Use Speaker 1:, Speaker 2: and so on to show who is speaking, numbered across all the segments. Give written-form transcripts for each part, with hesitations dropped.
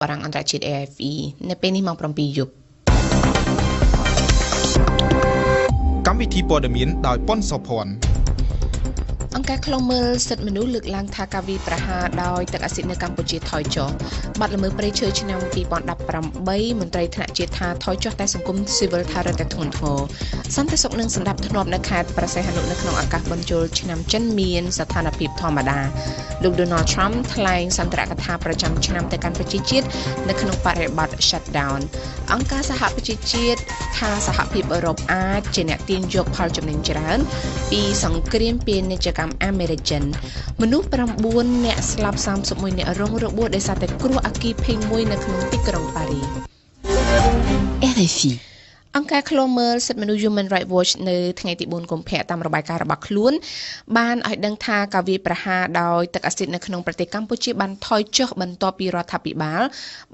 Speaker 1: បារាំងអន្តរជាតិ AFE នៅពេលនេះម៉ោង7យប់
Speaker 2: កម្មវិធីព័ត៌មានដោយប៉ុនសុភ័ណ្ឌ
Speaker 1: អង្គការឃ្លាំមើលសិទ្ធិមនុស្សលើកឡើងថាការវាយប្រហារដោយទឹកអាស៊ីតនៅកម្ពុជាថយចុះបាត់ល្មើសព្រៃឈើឆ្នាំ2018មន្ត្រីថ្នាក់ជាតិថាថយចុះតែសង្គមស៊ីវិលថារឹតតែធ្ងន់ធ្ងរសន្តិសុខនិងសន្តិភាពនៅខេត្តព្រះសីហនុនៅក្នុងឱកាសបុណ្យចូលឆ្នាំចិនមានស្ថានភាពធម្មតាលោក Donald Trump ថ្លែងសន្ទរកថាប្រចាំឆ្នាំទៅកាន់ប្រជាជាតិនៅក្នុងបរិបទ shutdown អង្គការសហប្រជាជាតិថាសហភាពអឺរ៉ុបអាចជាអ្នកទាញយកផលចំណេញច្រើនពីសង្គ្រាមពាណិជ្ជកម្មអាមេរិកចិនមនុស្ស9នាក់ស្លាប់31នាក់រងរបួសដោយសារតែគ្រោះអគ្គិភ័យមួយនៅក្នុងទីក្រុងប៉ារី
Speaker 3: RFI
Speaker 1: អង្គការឃ្លាំមើលសិទ្ធិមនុស្ស Human Rights Watch នៅថ្ងៃទី4កុម្ភៈតាមរបាយការណ៍របស់ខ្លួនបានឲ្យដឹងថាការវាយប្រហារដោយទឹកអាស៊ីតនៅក្នុងប្រទេសកម្ពុជាបានថយចុះបន្ទាប់ពីរដ្ឋាភិបាល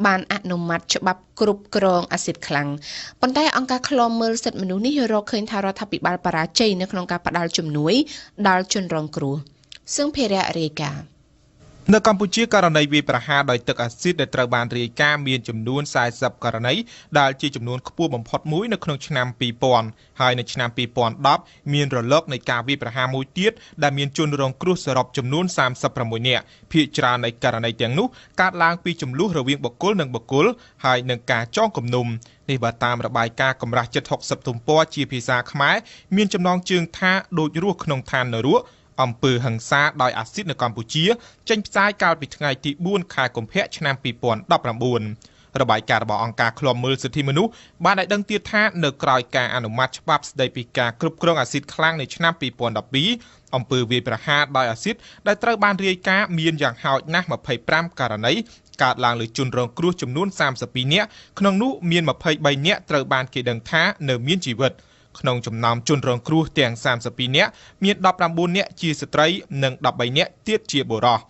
Speaker 1: បានអនុម័តច្បាប់គ្រប់គ្រងអាស៊ីតខ្លាំងប៉ុន្តែអង្គការឃ្លាំមើលសិទ្ធិមនុស្សនេះរកឃើញថារដ្ឋាភិបាលបរាជ័យនៅក្នុងការផ្ដល់ជំនួយដល់ជនរងគ្រោះសឹងភិរៈរាយការណ៍
Speaker 2: នៅកម្ពុជាករណីវាយប្រហារដោយទឹកអាស៊ីតដែលត្រូវបានរាយការណ៍មានចំនួន40ករណីដែលជាចំនួនខ្ពស់បំផុតមួយនៅក្នុងឆ្នាំ2000ហើយនៅឆ្នាំ2010មានរលកនៃការវាយប្រហារមួយទៀតដែលមានជនរងគ្រោះសរុបចំនួន36នាក់ភាគច្រើននៃករណីទាំងនោះកើតឡើងពីចំនួនរវាងបុគ្គលនិងបុគ្គលហើយនឹងការចងគំនុំនេះបើតាមរបាយការណ៍កម្រាស់ជិត60ទំព័រជាភាសាខ្មែរមានចំណងជើងថាដូចរស់ក្នុងឋាននរកអំពើហិង្សាដោយអាស៊ីតនៅកម្ពុជាចេញផ្សាយកាលពីថ្ងៃទី4ខែកុម្ភៈឆ្នាំ2019របាយការណ៍របស់អង្គការឃ្លាំមើលសិទ្ធិមនុស្សបានឲ្យដឹងទៀតថានៅក្រោយការអនុម័តច្បាប់ស្តីពីការគ្រប់គ្រងអាស៊ីតខ្លាំងនៅឆ្នាំ2012អំពើវាយប្រហារដោយអាស៊ីតដែលត្រូវបានរាយការណ៍មានយ៉ាងហោចណាស់25ករណីកើតឡើងលើជនរងគ្រោះចំនួន32នាក់ក្នុងនោះមាន23នាក់ត្រូវបានគេដឹងថានៅមានជីវិតក្នុងចំណោមជនរងគ្រោះទាំង32នាក់មាន19នាក់ជាស្ត្រីនិង13នាក់ទៀតជាបុរស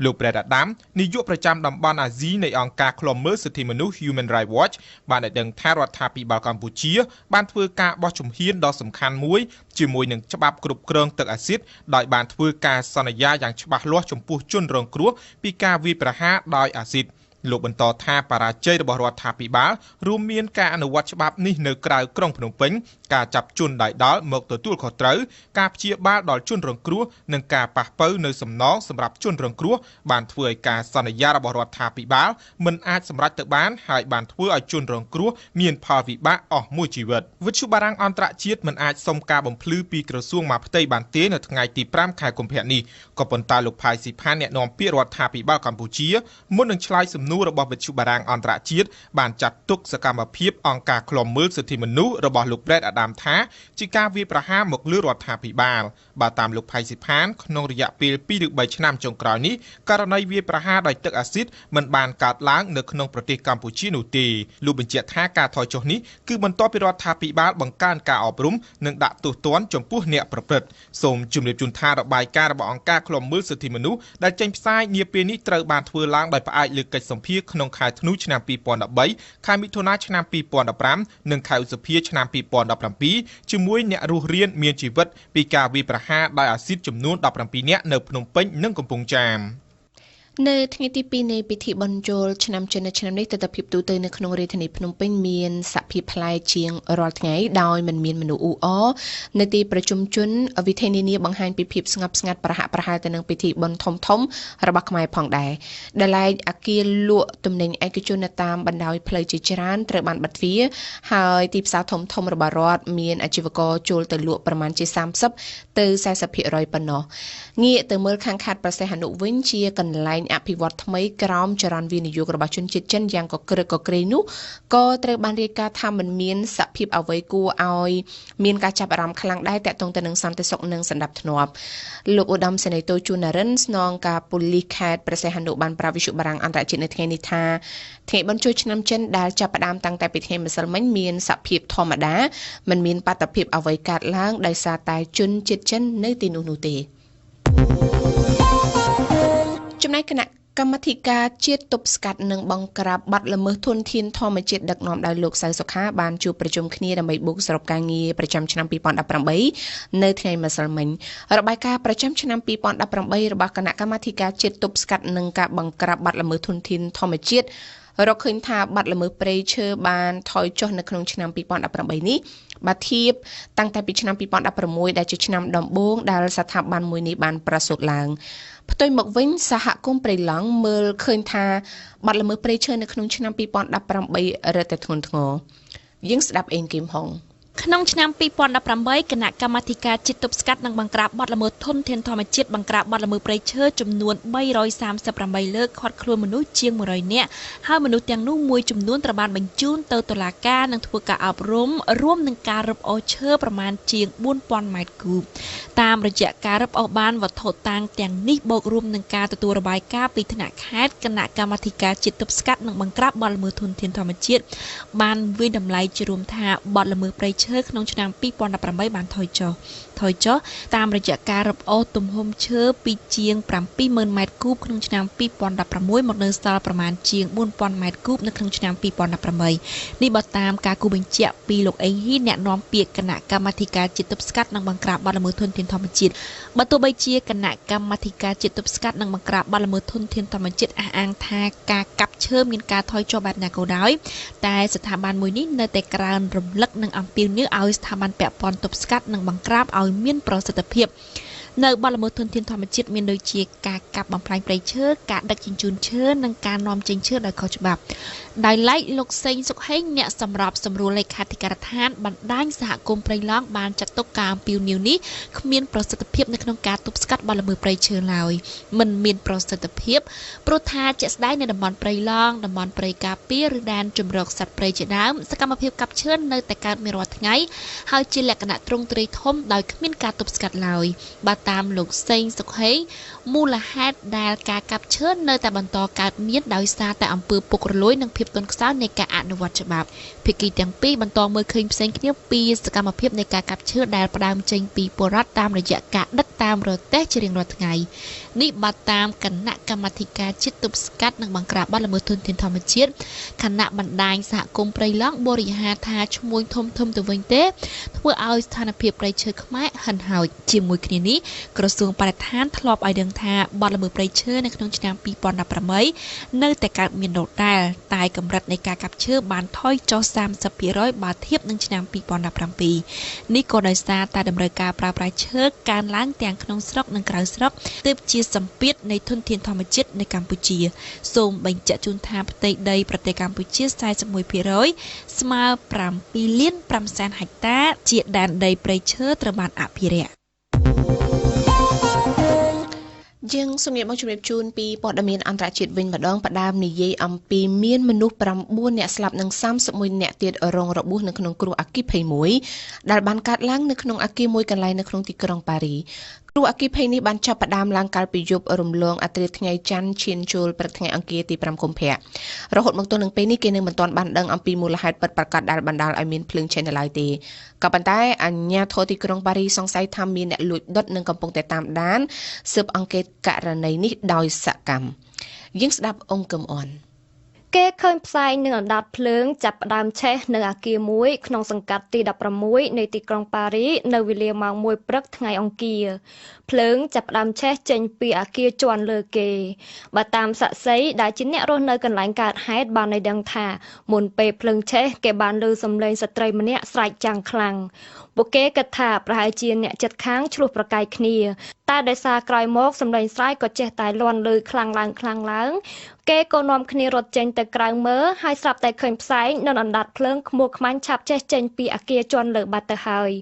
Speaker 2: លោកប្រេតអាដាមនាយកប្រចាំតំបន់អាស៊ីនៃអង្គការឃ្លាំមើលសិទ្ធិមនុស្ស Human Rights Watch បានឲ្យដឹងថារដ្ឋាភិបាលកម្ពុជាបានធ្វើការបោះជំហានដ៏សំខាន់មួយជាមួយនឹងច្បាប់គ្រប់គ្រងទឹកអាស៊ីតដោយបានធ្វើការសន្យាយ៉ាងច្បាស់លាស់ចំពោះជនរងគ្រោះពីការវាយប្រហារដោយអាស៊ីតលោកបន្តថាបរាជ័យរបស់រដ្ឋាភិបាលរួមមានការអនុវត្តច្បាប់នេះនៅក្រៅក្រុងភ្នំពេញការចាប់ជនដៃដល់មកទទួលខុសត្រូវការព្យាបាលដល់ជនរងគ្រោះនិងការប៉ះប៉ូវនៅសំណងសម្រាប់ជនរងគ្រោះបានធ្វើឲ្យការសន្យារបស់រដ្ឋាភិបាលមិនអាចសម្រេចទៅបានហើយបានធ្វើឲ្យជនរងគ្រោះមានផលវិបាកអស់មួយជីវិតវិទ្យុបារាំងអន្តរជាតិមិនអាចសុំការបំភ្លឺពីក្រសួងមហាផ្ទៃបានទេនៅថ្ងៃទី5ខែកុម្ភៈនេះក៏ប៉ុន្តែលោកផៃស៊ីផានអ្នកនាំពាក្យរដ្ឋាភិបាលកម្ពុជាមុននឹងឆ្លើយសំណួររបស់វិទ្យុបារាំងអន្តរជាតិបានចាត់ទុកសកម្មភាពអង្គការឃ្លាំមើលសិទ្ធិមនុស្សរបស់លោកប្រេតអាដាមថាជាការវាយប្រហារមកលើរដ្ឋាភិបាលបើតាមលោកផៃស៊ីផានក្នុងរយៈពេល2ឬ3ឆ្នាំចុងក្រោយនេះករណីវាយប្រហារដោយទឹកអាស៊ីតមិនបានកើតឡើងនៅក្នុងប្រទេសកម្ពុជានោះទេលោកបញ្ជាក់ថាការថយចុះនេះគឺបន្ទាប់ពីរដ្ឋាភិបាលបង្កើនការអប់រំនិងដាក់ទោសទណ្ឌចំពោះអ្នកប្រព្រឹត្តសូមជម្រាបជូនថារបាយការណ៍របស់អង្គការឃ្លាំមើលសិទ្ធិមនុស្សដែលចេញផ្សាយនាពេលនេះត្រូវបានធ្វើឡើងដោយផ្អែកលើកិច្ចសម្ភាសក្នុងខែធ្នូឆ្នាំ2013ខែមិថុនាឆ្នាំ2015និងខែឧសភាឆ្នាំ2017ជាមួយអ្នករស់រានមានជីវិតពីការវាយប្រហារដោយអាស៊ីតចំនួន17នាក់នៅភ្នំពេញនិងកំពង់ចាម
Speaker 1: នៅថ្ងៃទី2នៃពិធីបុណ្យចូលឆ្នាំចិននៅឆ្នាំនេះទិដ្ឋភាពទូទៅនៅក្នុងរាជធានីភ្នំពេញមានសភាពប្លែកជាងរាល់ថ្ងៃដោយមិនមានមនុស្សអ៊ូអរនៅទីប្រជុំជនវិធីនានាបង្ហាញពីភាពស្ងប់ស្ងាត់ប្រហាក់ប្រហែលទៅនឹងពិធីបុណ្យធំៗរបស់ខ្មែរផងដែរដែលឡែកអគារលក់ទំនិញឯកជននៅតាមបណ្ដោយផ្លូវជាច្រើនត្រូវបានបិទទ្វារហើយទីផ្សារធំៗរបស់រដ្ឋមានអាជីវករចូលទៅលក់ប្រមាណជា30ទៅ40%ប៉ុណ្ណោះងាកទៅមើលខាងខេត្តព្រះសីហនុវិញជាកន្លែងអភិវឌ្ឍថ្មីក្រោមចរន្តវិនិយោគរបស់ជនជាតិចិនយ៉ាងកក្រឹកកក្រែងនោះក៏ត្រូវបានរាយការណ៍ថាមិនមានសភាពអ្វីគួរឲ្យមានការចាប់អារម្មណ៍ខ្លាំងដែរទាក់ទងទៅនឹងសន្តិសុខនិងសណ្ដាប់ធ្នាប់លោកឧត្តមសេនីយ៍តូជួននរិនស្នងការប៉ូលីសខេត្តព្រះសីហនុបានប្រាប់វិទ្យុបារាំងអន្តរជាតិនៅថ្ងៃនេះថាថ្ងៃបុណ្យចូលឆ្នាំចិនដែលចាប់ផ្ដើមតាំងតែពីថ្ងៃម្សិលមិញមានសភាពធម្មតាមិនមានបាតុភិបអ្វីកើតឡើងដោយសារតែជនជាតិចិននៅទីនោះនោះទេចំណែកគណៈកម្មាធិការជាតិទប់ស្កាត់និងបង្ក្រាបបទល្មើសធនធានធម្មជាតិដឹកនាំដោយលោកសៅសុខាបានជួបប្រជុំគ្នាដើម្បីបូកសរុបការងារប្រចាំឆ្នាំ2018នៅថ្ងៃម្សិលមិញរបាយការណ៍ប្រចាំឆ្នាំ2018របស់គណៈកម្មាធិការជាតិទប់ស្កាត់និងការបង្ក្រាបបទល្មើសធនធានធម្មជាតិ រកឃើញថាបាត់ល្មើសព្រៃឈើបានថយចុះនៅក្នុងឆ្នាំ2018នេះបើធៀបតាំងតែពីឆ្នាំ2016ដែលជាឆ្នាំដំបូងដែលស្ថាប័នមួយនេះបានប្រសូតឡើងផ្ទុយមកវិញសហគមន៍ព្រៃឡង់មើលឃើញថាបាត់ល្មើសព្រៃឈើនៅក្នុងឆ្នាំ2018រឹតតែធ្ងន់ធ្ងរយើងស្ដាប់អេងគឹមហុង
Speaker 3: ក្នុងឆ្នាំ2018គណៈកម្មាធិការជាតិទប់ស្កាត់និងបង្ក្រាបបទល្មើសធនធានធម្មជាតិបង្ក្រាបបទល្មើសព្រៃឈើចំនួន338លើកឃាត់ខ្លួនមនុស្សជាង100នាក់ហើយមនុស្សទាំងនោះមួយចំនួនត្រូវបានបញ្ជូនទៅតុលាការនិងធ្វើការអប់រំរួមនឹងការរឹបអូសឈើប្រមាណជាង4000ម៉ែត្រគូបតាមរយៈការរឹបអូសបានវត្ថុតាងទាំងនេះបូករួមនឹងការទទួលរបាយការណ៍ពីថ្នាក់ខេត្តគណៈកម្មាធិការជាតិទប់ស្កាត់និងបង្ក្រាបបទល្មើសធនធានធម្មជាតិបានវាយតម្លៃជារួមថាបទល្មើសព្រៃឈើក្នុងឆ្នាំ2018បានថយចុះតាមរយៈការរឹបអូសទំហំឈើពីជាង 70,000 ម៉ែត្រគូបក្នុងឆ្នាំ2016មកនៅសល់ប្រមាណជាង 4,000 ម៉ែត្រគូបនៅក្នុងឆ្នាំ2018នេះបើតាមការគូបញ្ជាក់ពីលោកអេងហ៊ីអ្នកនាំពាក្យគណៈកម្មាធិការជាតិទប់ស្កាត់និងបង្ក្រាបបទល្មើសធនធានធម្មជាតិបើទោះបីជាគណៈកម្មាធិការជាតិទប់ស្កាត់និងបង្ក្រាបបទល្មើសធនធានធម្មជាតិអះអាងថាការកាប់ឈើមានការថយចុះបែបណាក៏ដោយតែស្ថាប័នមួយនេះនៅតែក្រើនរំលឹកនិងអំពាវនាវឲ្យស្ថាប័នពាក់ព័ន្ធទប់ស្កាត់និងបង្ក្រាបឲ្យមានប្រសិទ្ធភាពនៅបទល្មើសធនធានធម្មជាតិមានដូចជាការកាប់បំផ្លាញព្រៃឈើការដឹកជញ្ជូនឈើនិងការនាំចេញឈើដោយខុសច្បាប់ដោយឡែកលោកសេងសុខហេងអ្នកសម្របសម្រួលលេខាធិការដ្ឋានបណ្ដាញសហគមន៍ព្រៃឡង់បានចាត់ទុកការអំពាវនាវនេះគ្មានប្រសិទ្ធភាពនៅក្នុងការទប់ស្កាត់បទល្មើសព្រៃឈើឡើយមិនមានប្រសិទ្ធភាពព្រោះថាជាក់ស្ដែងនៅតំបន់ព្រៃឡង់តំបន់ព្រៃការពារឬដែនជម្រកសត្វព្រៃជាដើមសកម្មភាពកាប់ឈើនៅតែកើតមានរាល់ថ្ងៃហើយជាលក្ខណៈទ្រង់ទ្រាយធំដោយគ្មានការទប់ស្កាត់ឡើយបាទតាមលោកសេងសុខហេងមូលហេតុដែលការកាប់ឈើនៅតែបន្តកើតមានដោយសារតែអំពើពុករលួយនិងភាពទន់ខ្សោយនៃការអនុវត្តច្បាប់ភាគីទាំងពីរបន្តមើលឃើញផ្សេងគ្នាពីសកម្មភាពនៃការកាប់ឈើដែលផ្ដើមចេញពីពលរដ្ឋតាមរយៈការដឹកតាមរទេះជារៀងរាល់ថ្ងៃនេះបើតាមគណៈកម្មាធិការជាតិទប់ស្កាត់និងបង្ក្រាបបទល្មើសធនធានធម្មជាតិគណៈបណ្ដាញសហគមន៍ព្រៃឡង់បរិហាថាឈ្មួញធំៗទៅវិញទេធ្វើឲ្យស្ថានភាពព្រៃឈើខ្មែរហិនហោចជាមួយគ្នានេះក្រសួងបរិស្ថានធ្លាប់ឲ្យដឹងថាបទល្មើសព្រៃឈើនៅក្នុងឆ្នាំ2018នៅតែកើតមានដដែលតែកម្រិតនៃការកាប់ឈើបានថយចុះ 30% បើធៀបនឹងឆ្នាំ2017នេះក៏ដោយសារតែតម្រូវការប្រើប្រាស់ឈើកើនឡើងទាំងក្នុងស្រុកនិងក្រៅស្រុកទើបជាសម្ពាធនៃធនធានធម្មជាតិនៅកម្ពុជាសូមបញ្ជាក់ជូនថាផ្ទៃដីប្រទេសកម្ពុជា 41% ស្មើ7លាន5សែនហិកតាជាដែនដីព្រៃឈើត្រូវបានអភិរក្ស
Speaker 1: យើងសូមងាកមកជម្រាបជូនពីព័ត៌មានអន្តរជាតិវិញម្ដងផ្ដើមនិយាយអំពីមានមនុស្ស9នាក់ស្លាប់និង31នាក់ទៀតរងរបួសនៅក្នុងគ្រោះអគ្គិភ័យមួយដែលបានកើតឡើងនៅក្នុងអគារមួយកន្លែងនៅក្នុងទីក្រុងប៉ារីគ្រោះអគ្គិភ័យនេះបានចាប់ផ្ដើមឡើងកាលពីយប់រំលងអាធ្រាត្រថ្ងៃច័ន្ទឈានចូលព្រឹកថ្ងៃអង្គារទី5កុម្ភៈរហូតមកទល់នឹងពេលនេះគេនៅមិនទាន់បានដឹងអំពីមូលហេតុពិតប្រាកដដែលបណ្ដាលឲ្យមានភ្លើងឆេះនៅឡើយទេក៏ប៉ុន្តែអាជ្ញាធរទីក្រុងប៉ារីសង្ស័យថាមានអ្នកលួចដុតនិងកំពុងតែតាមដានស៊ើបអង្កេតករណីនេះដោយសកម្មយើងស្ដាប់អង្គកឹមអន
Speaker 4: គេឃើញផ្សែងនឹងអណ្ដាតភ្លើងចាប់ផ្ដើមឆេះនៅអគារមួយក្នុងសង្កាត់ទី16នៃទីក្រុងប៉ារីនៅវេលាម៉ោង1ព្រឹកថ្ងៃអង្គារភ្លើងចាប់ផ្ដើមឆេះចេញពីអគារជាន់លើគេបើតាមសាក្សីដែលជាអ្នករស់នៅកន្លែងកើតហេតុបានឲ្យដឹងថាមុនពេលភ្លើងឆេះគេបានឮសំឡេងស្ត្រីម្នាក់ស្រែកចាំងខ្លាំងពួកគេគិតថាប្រហែលជាអ្នកជិតខាងឆ្លោះប្រកែកគ្នាតែដោយសារក្រោយមកសំឡេងស្រែកក៏ចេះតែលាន់ឮខ្លាំងឡើងខ្លាំងឡើងគេក៏នាំគ្នារត់ចេញទៅក្រៅមើលហើយស្រាប់តែឃើញផ្សែងនិងអណ្ដាតភ្លើងខ្មួខ្មាញ់ឆាប់ឆេះចេញពីអគារជាន់លើបាត់ទៅហើយ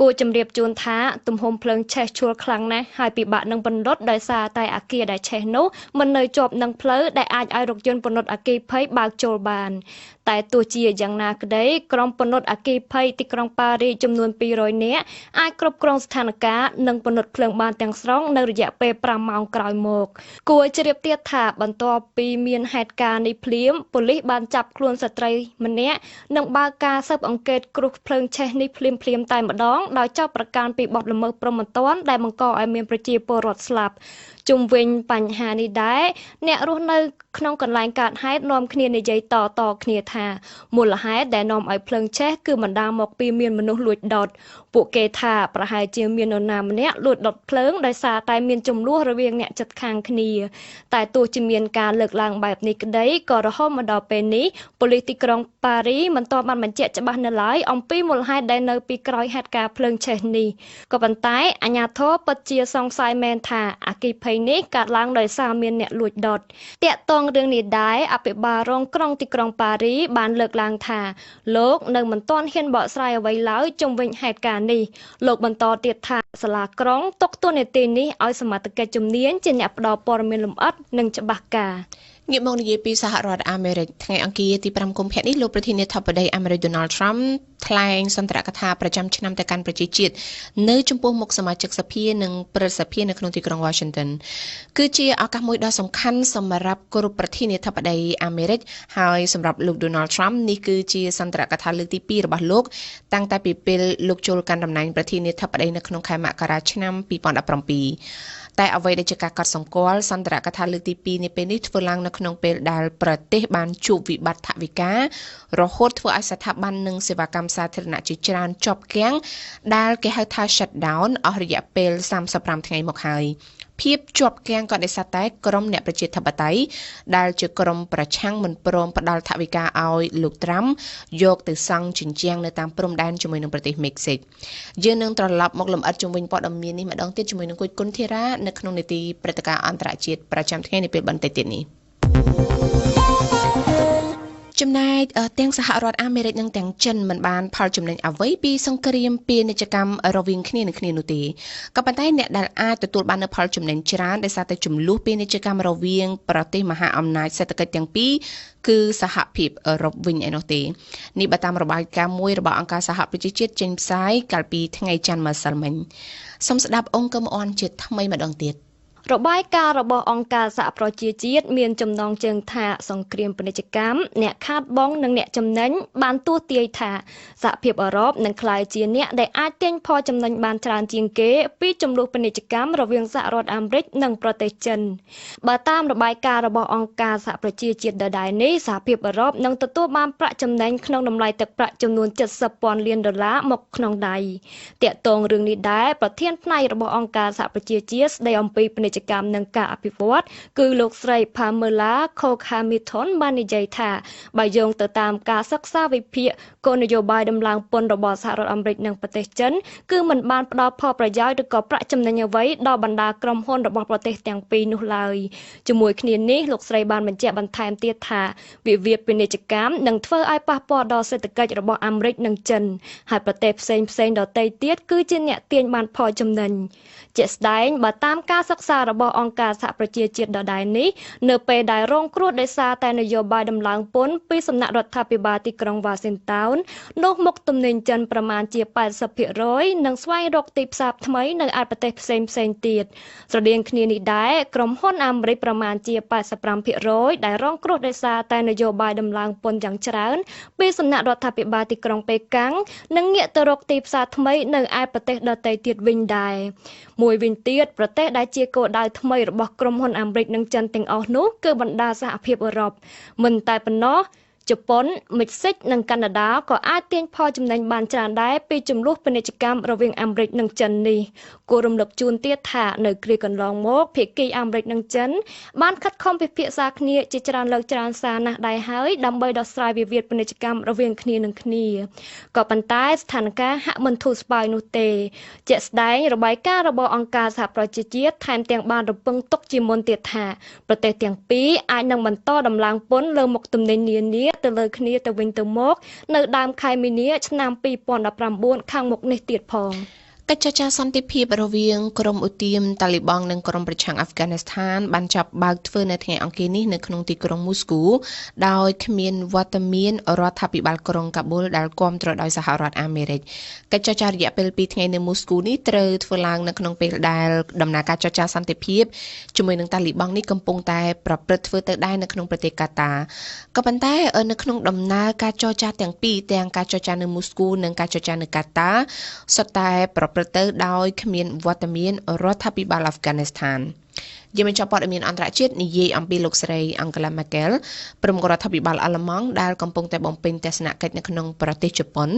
Speaker 4: គួរជម្រាបជូនថាទំហំភ្លើងឆេះឈួលខ្លាំងណាស់ហើយពិបាកនឹងពន្លត់ដោយសារតែអគារដែលឆេះនោះមិននៅជាប់នឹងផ្លូវដែលអាចឲ្យរថយន្តពន្លត់អគ្គិភ័យបើកចូលបានតែទោះជាយ៉ាងណាក្តីក្រុមពន្លត់អគ្គិភ័យទីក្រុងប៉ារីចំនួន200នាក់អាចគ្រប់គ្រងស្ថានភាពនិងពន្លត់ភ្លើងបានទាំងស្រុងនៅរយៈពេល5ម៉ោងក្រោយមកគួរជ្រាបទៀតថាបន្ទាប់ពីមានហេតុការណ៍នេះភ្លាមប៉ូលីសបានចាប់ខ្លួនស្ត្រីម្នាក់និងបើកការស៊ើបអង្កេតគ្រោះភ្លើងឆេះនេះភ្លាមៗតែម្ដងដោយចោទប្រកាន់ពីបទល្មើសព្រហ្មទណ្ឌដែលបង្កឲ្យមានប្រជាពលរដ្ឋស្លាប់ ជុំវិញបញ្ហានេះដែរ អ្នករស់នៅក្នុងកន្លែងកើតហេតុនាំគ្នានិយាយតៗគ្នាថា មូលហេតុដែលនាំឲ្យភ្លើងឆេះគឺបណ្ដាលមកពីមានមនុស្សលួចដុត។ ពួកគេថាប្រហែលជាមាននរណាម្នាក់លួចដុតភ្លើងដោយសារតែមានជម្លោះរវាងអ្នកជិតខាងគ្នា។ តែទោះជាមានការលើកឡើងបែបនេះក្តី ក៏រហូតមកដល់ពេលនេះ ប៉ូលីសទីក្រុងប៉ារីមិនទាន់បានបញ្ជាក់ច្បាស់នៅឡើយអំពីមូលហេតុដែលនៅពីក្រោយហេតុការណ៍ភ្លើងឆេះនេះ ក៏ប៉ុន្តែអាជ្ញាធរពិតជាសង្ស័យមែនថាអគ្គិភ័យនេះកើតឡើងដោយសារមានអ្នកលួចដុត។ ទាក់ទងរឿងនេះដែរ អភិបាលរងក្រុងទីក្រុងប៉ារីបានលើកឡើងថា លោកនៅមិនទាន់ហ៊ានបកស្រាយអ្វីឡើយជុំវិញហេតុការណ៍នេះ។ លោកបន្តទៀតថា សាលាក្រុងទុកតួនាទីនេះឲ្យសមត្ថកិច្ចជំនាញជាអ្នកផ្ដល់ព័ត៌មានលម្អិតនិងច្បាស់ការ។
Speaker 1: ងាកមកនិយាយពីសហរដ្ឋអាមេរិក ថ្ងៃអង្គារទី5កុម្ភៈនេះ លោកប្រធានាធិបតីអាមេរិក Donald Trump ថ្លែងសន្ទរកថាប្រចាំឆ្នាំទៅកាន់ប្រជាជាតិនៅចំពោះមុខសមាជិកសភានិងព្រឹទ្ធសភានៅក្នុងទីក្រុង Washington គឺជាឱកាសមួយដ៏សំខាន់សម្រាប់គ្រប់ប្រធានាធិបតីអាមេរិក ហើយសម្រាប់លោក Donald Trump នេះគឺជាសន្ទរកថាលើកទី2របស់លោក តាំងតែពីពេលលោកចូលកាន់តំណែងប្រធានាធិបតីនៅក្នុងខែមករាឆ្នាំ2017។ តែអ្វីដែលជាការកត់សម្គាល់ សន្ទរកថាលើកទី2នាពេលនេះធ្វើឡើងនៅក្នុងពេលដែលប្រទេសបានជួបវិបត្តិថវិកា រហូតធ្វើឲ្យស្ថាប័ននិងសេវាកម្មសាធារណៈជាច្រើនជាប់គាំង ដែលគេហៅថា shutdown អស់រយៈពេល35ថ្ងៃមកហើយ។ ភាពជាប់គាំងក៏ដោយសារតែក្រុមអ្នកប្រជាធិបតេយ្យដែលជាក្រុមប្រឆាំងមិនព្រមផ្ដល់ថវិកាឲ្យលោកត្រាំយកទៅសង់ជញ្ជាំងនៅតាមព្រំដែនជាមួយនឹងប្រទេសមេក្សិក។ យើងនឹងត្រឡប់មកលម្អិតជុំវិញព័ត៌មាននេះម្ដងទៀតជាមួយនឹងគុជគុណធីរ៉ានៅក្នុងនីតិព្រឹត្តិការណ៍អន្តរជាតិប្រចាំថ្ងៃនាពេលបន្តិចទៀតនេះ។ ចំណែកទាំងសហរដ្ឋអាមេរិកនិងទាំងចិនមិនបានផលចំណេញអ្វីពីសង្គ្រាមពាណិជ្ជកម្មរវាងគ្នានឹងគ្នានោះទេ ក៏ប៉ុន្តែអ្នកដែលអាចទទួលបាននូវផលចំណេញច្រើនដោយសារតែជម្លោះពាណិជ្ជកម្មរវាងប្រទេសមហាអំណាចសេដ្ឋកិច្ចទាំងពីរគឺសហភាពអឺរ៉ុបវិញឯណោះទេ។ នេះបើតាមរបាយការណ៍មួយរបស់អង្គការសហប្រជាជាតិចេញផ្សាយកាលពីថ្ងៃច័ន្ទម្សិលមិញ។ សូមស្ដាប់អង្គមអនជាថ្មីម្ដងទៀត។
Speaker 4: របាយការណ៍របស់អង្គការសហប្រជាជាតិមានចំណងជើងថា សង្គ្រាមពាណិជ្ជកម្មអ្នកខាតបង់និងអ្នកចំណេញ បានទស្សន៍ទាយថា សហភាពអឺរ៉ុបនឹងក្លាយជាអ្នកដែលអាចទាញផលចំណេញបានច្រើនជាងគេពីជម្លោះពាណិជ្ជកម្មរវាងសហរដ្ឋអាមេរិកនិងប្រទេសចិន។ បើតាមរបាយការណ៍របស់អង្គការសហប្រជាជាតិដដែលនេះ សហភាពអឺរ៉ុបនឹងទទួលបានប្រាក់ចំណេញក្នុងតម្លៃទឹកប្រាក់ចំនួន70ពាន់លានដុល្លារមកក្នុងដៃ។ ទាក់ទងរឿងនេះដែរ ប្រធានផ្នែករបស់អង្គការសហប្រជាជាតិស្ដីអំពីពាណិជ្ជកម្មនិងការអភិវឌ្ឍ គឺលោកស្រី Pamela Cook-Hamilton បាននិយាយថា បើយោងទៅតាមការសិក្សាវិភាគ គោលនយោបាយដំឡើងពន្ធរបស់សហរដ្ឋអាមេរិកនិងប្រទេសចិន គឺមិនបានផ្ដល់ផលប្រយោជន៍ឬក៏ប្រាក់ចំណេញអ្វីដល់បណ្ដាក្រុមហ៊ុនរបស់ប្រទេសទាំងពីរនោះឡើយ។ ជាមួយគ្នានេះ លោកស្រីបានបញ្ជាក់បន្ថែមទៀតថា វិវាទពាណិជ្ជកម្មនឹងធ្វើឲ្យប៉ះពាល់ដល់សេដ្ឋកិច្ចរបស់អាមេរិកនិងចិន ហើយប្រទេសផ្សេងៗដទៃទៀតគឺជាអ្នកទាញបានផលចំណេញ។ ជាក់ស្ដែង បើតាមការសិក្សារបស់អង្គការសហប្រជាជាតិដដែលនេះ នៅពេលដែលរងគ្រោះដោយសារតែនយោបាយដំឡើងពន្ធពីសំណាក់រដ្ឋាភិបាលទីក្រុងវ៉ាស៊ីនតោន នោះមុខទំនិញចិនប្រមាណជា80%នឹងស្វែងរកទីផ្សារថ្មីនៅឯប្រទេសផ្សេងៗទៀត។ ស្រដៀងគ្នានេះដែរ ក្រុមហ៊ុនអាមេរិកប្រមាណជា85%ដែលរងគ្រោះដោយសារតែនយោបាយដំឡើងពន្ធយ៉ាងច្រើនពីសំណាក់រដ្ឋាភិបាលទីក្រុងប៉េកាំង នឹងងាកទៅរកទីផ្សារថ្មីនៅឯប្រទេសដទៃទៀតវិញដែរ។ មួយវិញទៀត ប្រទេសដែលជាគោលដៅថ្មីរបស់ក្រុមហ៊ុនអាមេរិកនិងចិនទាំងអស់នោះគឺបណ្ដាសហភាពអឺរ៉ុប។ មិនតែប៉ុណ្ណោះ ជប៉ុន មិចស៊ិក និងកាណាដាក៏អាចទាញផលចំណេញបានច្រើនដែរពីជម្លោះពាណិជ្ជកម្មរវាងអាមេរិកនិងចិននេះ។ គួររំលឹកជូនទៀតថា នៅគ្រាកន្លងមក ភាគីអាមេរិកនិងចិនបានខិតខំពិភាក្សាគ្នាជាច្រើនលើកច្រើនសារណាស់ដែរហើយ ដើម្បីដោះស្រាយវិវាទពាណិជ្ជកម្មរវាងគ្នានឹងគ្នា ក៏ប៉ុន្តែស្ថានភាពហាក់មិនធូរស្បើយនោះទេ។ ជាក់ស្ដែង របាយការណ៍របស់អង្គការសហប្រជាជាតិថែមទាំងបានរំពឹងទុកជាមុនទៀតថា ប្រទេសទាំងពីរអាចនឹងបន្តដំឡើងពន្ធលើមុខទំនិញនានាទៅលើគ្នាទៅវិញទៅមកនៅដើមខែមីនាឆ្នាំ2019ខាងមុខនេះទៀតផង។
Speaker 1: កិច្ចចរចាសន្តិភាពរវាងក្រុមឧទាមតាលីបង់និងក្រុមប្រឆាំងអាហ្វហ្គានីស្ថានបានចាប់បើកធ្វើនៅថ្ងៃអង្គារនេះនៅក្នុងទីក្រុងមូស្គូ ដោយគ្មានវត្តមានរដ្ឋាភិបាលក្រុងកាប៊ុលដែលគាំទ្រដោយសហរដ្ឋអាមេរិក។ កិច្ចចរចារយៈពេល2ថ្ងៃនៅមូស្គូនេះត្រូវធ្វើឡើងនៅក្នុងពេលដែលដំណើរការចរចាសន្តិភាពជាមួយនឹងតាលីបង់នេះកំពុងតែប្រព្រឹត្តធ្វើទៅដែរនៅក្នុងប្រទេសកាតា ក៏ប៉ុន្តែនៅក្នុងដំណើរការចរចាទាំងពីរ ទាំងការចរចានៅមូស្គូនិងការចរចានៅកាតា សុទ្ធតែប្រព្រឹត្តទៅដោយគ្មានវត្តមានរដ្ឋាភិបាលអាហ្វហ្គានីស្ថាន។ យើងបញ្ចប់ព័ត៌មានអន្តរជាតិនិយាយអំពីលោកស្រី Angela Merkel ប្រមុខរដ្ឋាភិបាលអាល្លឺម៉ង់ដែលកំពុងតែបំពេញទស្សនកិច្ចនៅក្នុងប្រទេសជប៉ុន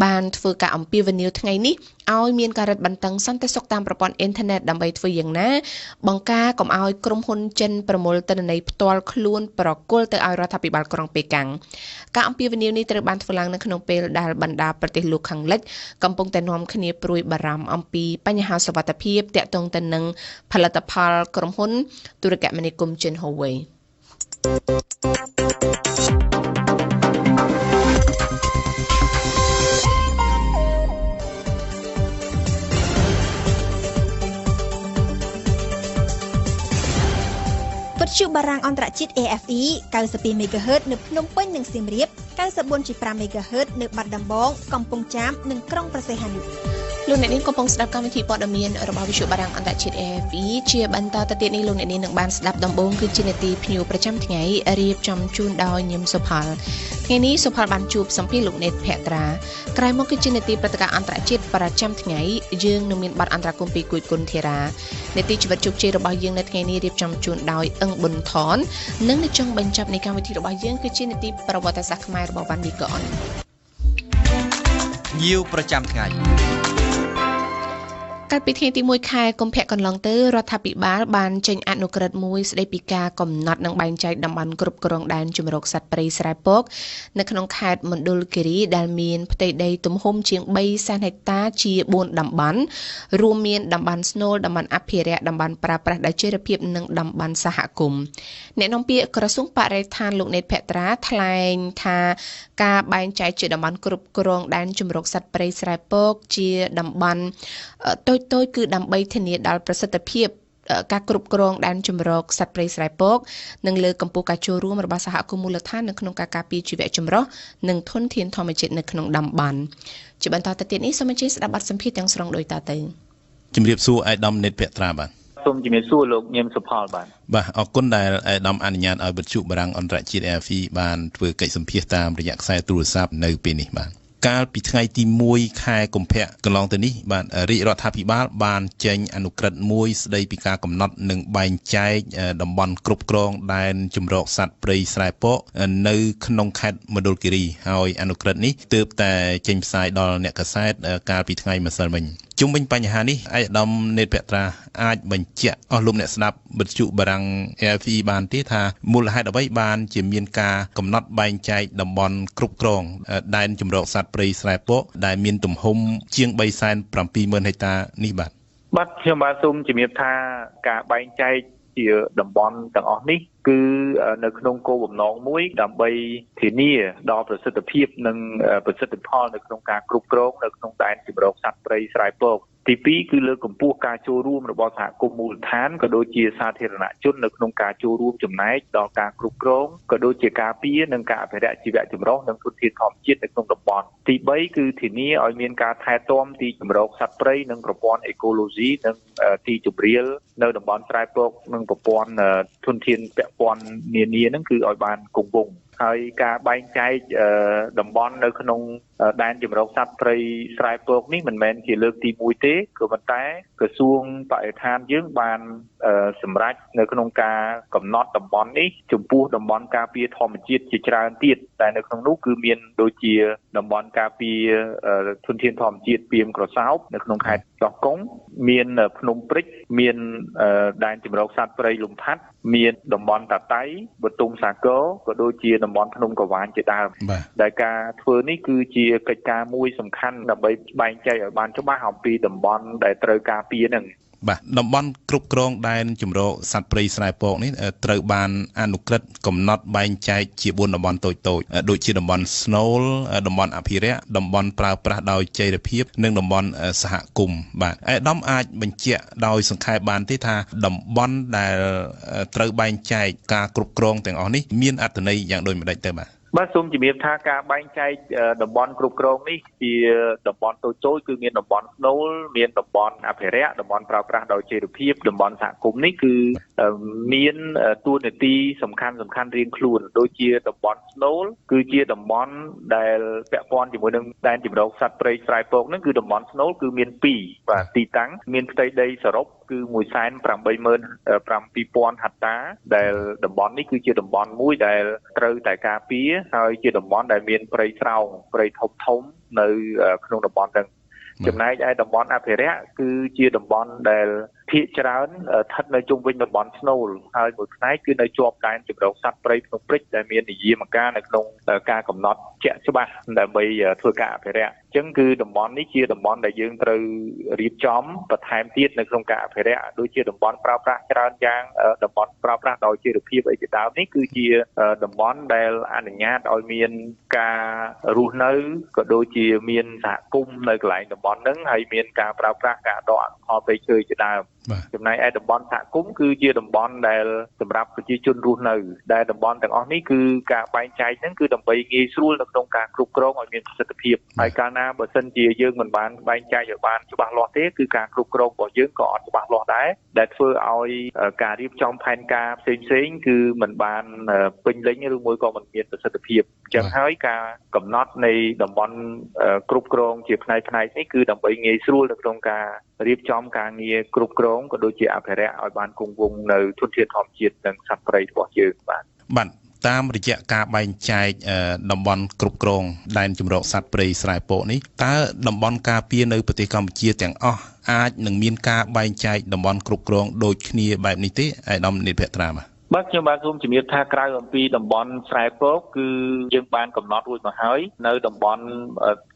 Speaker 1: បានធ្វើការអំពាវនាវថ្ងៃនេះឲ្យមានការរឹតបន្តឹងសន្តិសុខតាមប្រព័ន្ធអ៊ីនធឺណិតដើម្បីធ្វើយ៉ាងណាបង្ការកុំឲ្យក្រុមហ៊ុនចិនប្រមូលទិន្នន័យផ្ទាល់ខ្លួនប្រគល់ទៅឲ្យរដ្ឋាភិបាលក្រុងប៉េកាំងការអំពាវនាវនេះត្រូវបានធ្វើឡើងនៅក្នុងពេលដែលបណ្ដាប្រទេសលោកខាងលិចកំពុងតែនាំគ្នាព្រួយបារម្ភអំពីបញ្ហាសុវត្ថិភាពទាក់ទងទៅនឹងផលិតផលក្រុមហ៊ុនទូរគមនាគមន៍ចិន Huawei
Speaker 5: វិទ្យុបារាំងអន្តរជាតិ AFE 92 MHz នៅភ្នំពេញនិងសៀមរាប 94.5 MHz នៅបាត់ដំបងកំពង់ចាមនិងក្រុងព្រះសីហនុ
Speaker 1: លោកអ្នកនាងកំពុងស្ដាប់កម្មវិធីព័ត៌មានរបស់វិទ្យុបារាំងអន្តរជាតិ AFE ជាបន្តទៅទៀតនេះលោកអ្នកនាងនឹងបានស្ដាប់ដំបូងគឺជានាទីភ្ញៀវប្រចាំថ្ងៃរៀបចំជូនដោយញឹមសុផលថ្ងៃនេះសុផលបានជួបសម្ភាសលោកនេតភក្ត្រាក្រោយមកគឺជានាទីព្រឹត្តិការណ៍អន្តរជាតិប្រចាំថ្ងៃយើងនឹងមានបទអន្តរាគមន៍ពីគួយគុណធីរ៉ានាទីជីវិតជោគជ័យរបស់យើងនៅថ្ងៃនេះរៀបចំជូនដោយអឹងប៊ុនថននិងនៅចុងបញ្ចប់នៃកម្មវិធីរបស់យើងគឺជានាទីប្រវត្តិសាស្ត្រខ្មែររបស់វ៉ាន់វីកន
Speaker 6: ភ្ញៀវប្រចាំថ្ងៃ
Speaker 1: កាលពីថ្ងៃទី1ខែកុម្ភៈកន្លងទៅរដ្ឋាភិបាលបានចេញអនុក្រឹត្យមួយស្តីពីការកំណត់និងបែងចែកតំបន់គ្រប់គ្រងដែនជម្រកសត្វព្រៃស្រែពកនៅក្នុងខេត្តមណ្ឌលគិរីដែលមានផ្ទៃដីទំហំជាង3សែនហិកតាជា4តំបន់រួមមានតំបន់ស្នូលតំបន់អភិរក្សតំបន់ប្រើប្រាស់ដោយចីរភាពនិងតំបន់សហគមន៍អ្នកនាំពាក្យក្រសួងបរិស្ថានលោកនេតភក្ត្រាថ្លែងថាការបែងចែកជាតំបន់គ្រប់គ្រងដែនជម្រកសត្វព្រៃស្រែពកជាតំបន់តូចៗគឺដើម្បីធានាដល់ប្រសិទ្ធភាពការគ្រប់គ្រងដែនជម្រកសត្វព្រៃស្រែពកនិងលើកកម្ពស់ការចូលរួមរបស់សហគមន៍មូលដ្ឋាននៅក្នុងការការពារជីវៈចម្រុះនិងធនធានធម្មជាតិនៅក្នុងតំបន់ជាបន្តទៅទៀតនេះសូមអញ្ជើញស្ដាប់បទសម្ភាសន៍ទាំងស្រុងដូចតទៅ
Speaker 7: ជំរាបសួរឯកឧត្តមនេតភក្ត្រាបាទ
Speaker 8: សូមជំរាបសួរលោកញឹមសុផលបាទ
Speaker 7: បាទអរគុណដែលឯកឧត្តមអនុញ្ញាតឲ្យវិទ្យុបារាំងអន្តរជាតិ AFE បានធ្វើកិច្ចសម្ភាសន៍តាមរយៈខ្សែទូរស័ព្ទនៅពេលនេះបាទកាលពីថ្ងៃទី1ខែកុម្ភៈកន្លងទៅនេះបាទរាជរដ្ឋាភិបាលបានចេញអនុក្រឹត្យមួយស្តីពីការកំណត់និងបែងចែកតំបន់គ្រប់គ្រងដែនជម្រកសត្វព្រៃស្រែពកនៅក្នុងខេត្តមណ្ឌលគិរីហើយអនុក្រឹត្យនេះទើបតែចេញផ្សាយដល់អ្នកកាសែតកាលពីថ្ងៃម្សិលមិញជុំវិញបញ្ហានេះឯកឧត្តមនេតភក្ត្រាអាចបញ្ជាក់អស់លោកអ្នកស្ដាប់វិទ្យុបារាំង AFE បានទេថាមូលហេតុអ្វីបានជាមានការកំណត់បែងចែកតំបន់គ្រប់គ្រងដែនជម្រកសត្វព្រៃស្រែពកដែលមានទំហំជាង 370,000 ហិកតានេះបាទ
Speaker 8: បាទខ្ញុំបាទសូមជំរាបថាការបែងចែកជាតំបន់ទាំងអស់នេះគឺនៅក្នុងគោលបំណងមួយដើម្បីធានាដល់ប្រសិទ្ធភាពនិងប្រសិទ្ធផលនៅក្នុងការគ្រប់គ្រងនៅក្នុងដែនជម្រកសត្វព្រៃស្រែពកទី2គឺលើកកម្ពស់ការចូលរួមរបស់សហគមន៍មូលដ្ឋានក៏ដូចជាសាធារណជននៅក្នុងការចូលរួមចំណែកដល់ការគ្រប់គ្រងក៏ដូចជាការពារនិងការអភិរក្សជីវៈចម្រុះនិងធនធានធម្មជាតិនៅក្នុងតំបន់ទី3គឺធានាឲ្យមានការថែទាំទីជម្រកសត្វព្រៃនិងប្រព័ន្ធអេកូឡូស៊ីនិងទីជម្រាលនៅតំបន់ស្រែពកនិងប្រព័ន្ធធនធានពាក់ព័ន្ធនានាហ្នឹងគឺឲ្យបានគង់វង្សហើយការបែងចែកតំបន់នៅក្នុងដែនជម្រកសត្វព្រៃស្រែពកនេះមិនមែនជាលើកទី1ទេក៏ប៉ុន្តែក្រសួងបរិស្ថានយើងបានសម្រេចនៅក្នុងការកំណត់តំបន់នេះចំពោះតំបន់ការពារធម្មជាតិជាច្រើនទៀតតែនៅក្នុងនោះគឺមានដូចជាតំបន់ការពារធនធានធម្មជាតិពាមក្រសោបនៅក្នុងខេត្តកោះកុងមានភ្នំព្រិចមានដែនជម្រកសត្វព្រៃលំផាត់មានតំបន់តាតៃបទុមសាគរក៏ដូចជាតំបន់ភ្នំក្រវាញជាដើមដែលការធ្វើនេះគឺជាកិច្ចការមួយសំខាន់ដើម្បីបែងចែកឲ្យបានច្បាស់អំពីតំបន់ដែលត្រូវការពារហ្នឹង
Speaker 7: បាទតំបន់គ្រប់គ្រងដែនជម្រកសត្វព្រៃស្រែពកនេះត្រូវបានអនុក្រឹត្យកំណត់បែងចែកជា4តំបន់តូចៗដូចជាតំបន់ស្នូលតំបន់អភិរក្សតំបន់ប្រើប្រាស់ដោយចីរភាពនិងតំបន់សហគមន៍បាទឯកឧត្តមអាចបញ្ជាក់ដោយសង្ខេបបានទេថាតំបន់ដែលត្រូវបែងចែកការគ្រប់គ្រងទាំងអស់នេះមានអត្ថន័យយ៉ាងដូចម្តេចទៅបាទ
Speaker 8: បាទសូមជំរាបថាការបែងចែកតំបន់គ្រប់គ្រងនេះជាតំបន់តូចៗគឺមានតំបន់ស្នូលមានតំបន់អភិរក្សតំបន់ប្រើប្រាស់ដោយចីរភាពតំបន់សហគមន៍នេះគឺមានតួនាទីសំខាន់រៀងខ្លួនដូចជាតំបន់ស្នូលគឺជាតំបន់ដែលពាក់ព័ន្ធជាមួយនឹងដែនជម្រកសត្វព្រៃស្រែពកហ្នឹងគឺតំបន់ស្នូលគឺមាន2បាទទីតាំងមានផ្ទៃដីសរុបគឺ 187,000 ហិកតាដែលតំបន់នេះគឺជាតំបន់មួយដែលត្រូវតែការពារហើយជាតំបន់ដែលមានព្រៃស្រោងព្រៃធំៗនៅក្នុងតំបន់ហ្នឹងចំណែកឯតំបន់អភិរក្សគឺជាតំបន់ដែលភាគច្រើនស្ថិតនៅជុំវិញតំបន់ស្នូលហើយមួយផ្នែកគឺនៅជាប់ដែនជម្រកសត្វព្រៃភ្នំព្រិចដែលមាននិយមការនៅក្នុងការកំណត់ជាក់ច្បាស់ដើម្បីធ្វើការអភិរក្សអញ្ចឹងគឺតំបន់នេះជាតំបន់ដែលយើងត្រូវរៀបចំបន្ថែមទៀតនៅក្នុងការអភិរក្សដូចជាតំបន់ប្រើប្រាស់ច្រើនយ៉ាងតំបន់ប្រើប្រាស់ដោយចីរភាពអីជាដើមនេះគឺជាតំបន់ដែលអនុញ្ញាតឲ្យមានការរស់នៅក៏ដូចជាមានសហគមន៍នៅកន្លែងតំបន់ហ្នឹងហើយមានការប្រើប្រាស់ការដកផលព្រៃឈើជាដើមចំណែកឯតំបន់សហគមន៍គឺជាតំបន់ដែលសម្រាប់ប្រជាជនរស់នៅដែលតំបន់ទាំងអស់នេះគឺការបែងចែកហ្នឹងគឺដើម្បីងាយស្រួលនៅក្នុងការគ្រប់គ្រងឲ្យមានប្រសិទ្ធភាពហើយកាលណាបើសិនជាយើងមិនបានបែងចែកឲ្យបានច្បាស់លាស់ទេគឺការគ្រប់គ្រងរបស់យើងក៏អត់ច្បាស់លាស់ដែរដែលធ្វើឲ្យការរៀបចំផែនការផ្សេងៗគឺមិនបានពេញលេញឬមួយក៏មិនមានប្រសិទ្ធភាពអញ្ចឹងហើយការកំណត់នៃតំបន់គ្រប់គ្រងជាផ្នែកនេះគឺដើម្បីងាយស្រួលនៅក្នុងការរៀបចំការងារគ្រប់គ្រងក៏ដូចជាអភិរក្សឲ្យបានគង់វង្សនៅធនធានធម្មជាតិនិងសត្វព្រៃរបស់យើងបាទ
Speaker 7: បាទតាមរយៈការបែងចែកតំបន់គ្រប់គ្រងដែនជម្រកសត្វព្រៃស្រែពកនេះតើតំបន់ការពារនៅប្រទេសកម្ពុជាទាំងអស់អាចនឹងមានការបែងចែកតំបន់គ្រប់គ្រងដូចគ្នាបែបនេះទេឯកឧត្តមនេត្រភត្រាបាទ
Speaker 8: ខ្ញុំបាទសូមជំរាបថាក្រៅអំពីតំបន់ស្រែពកគឺយើងបានកំណត់រួចមកហើយនៅតំបន់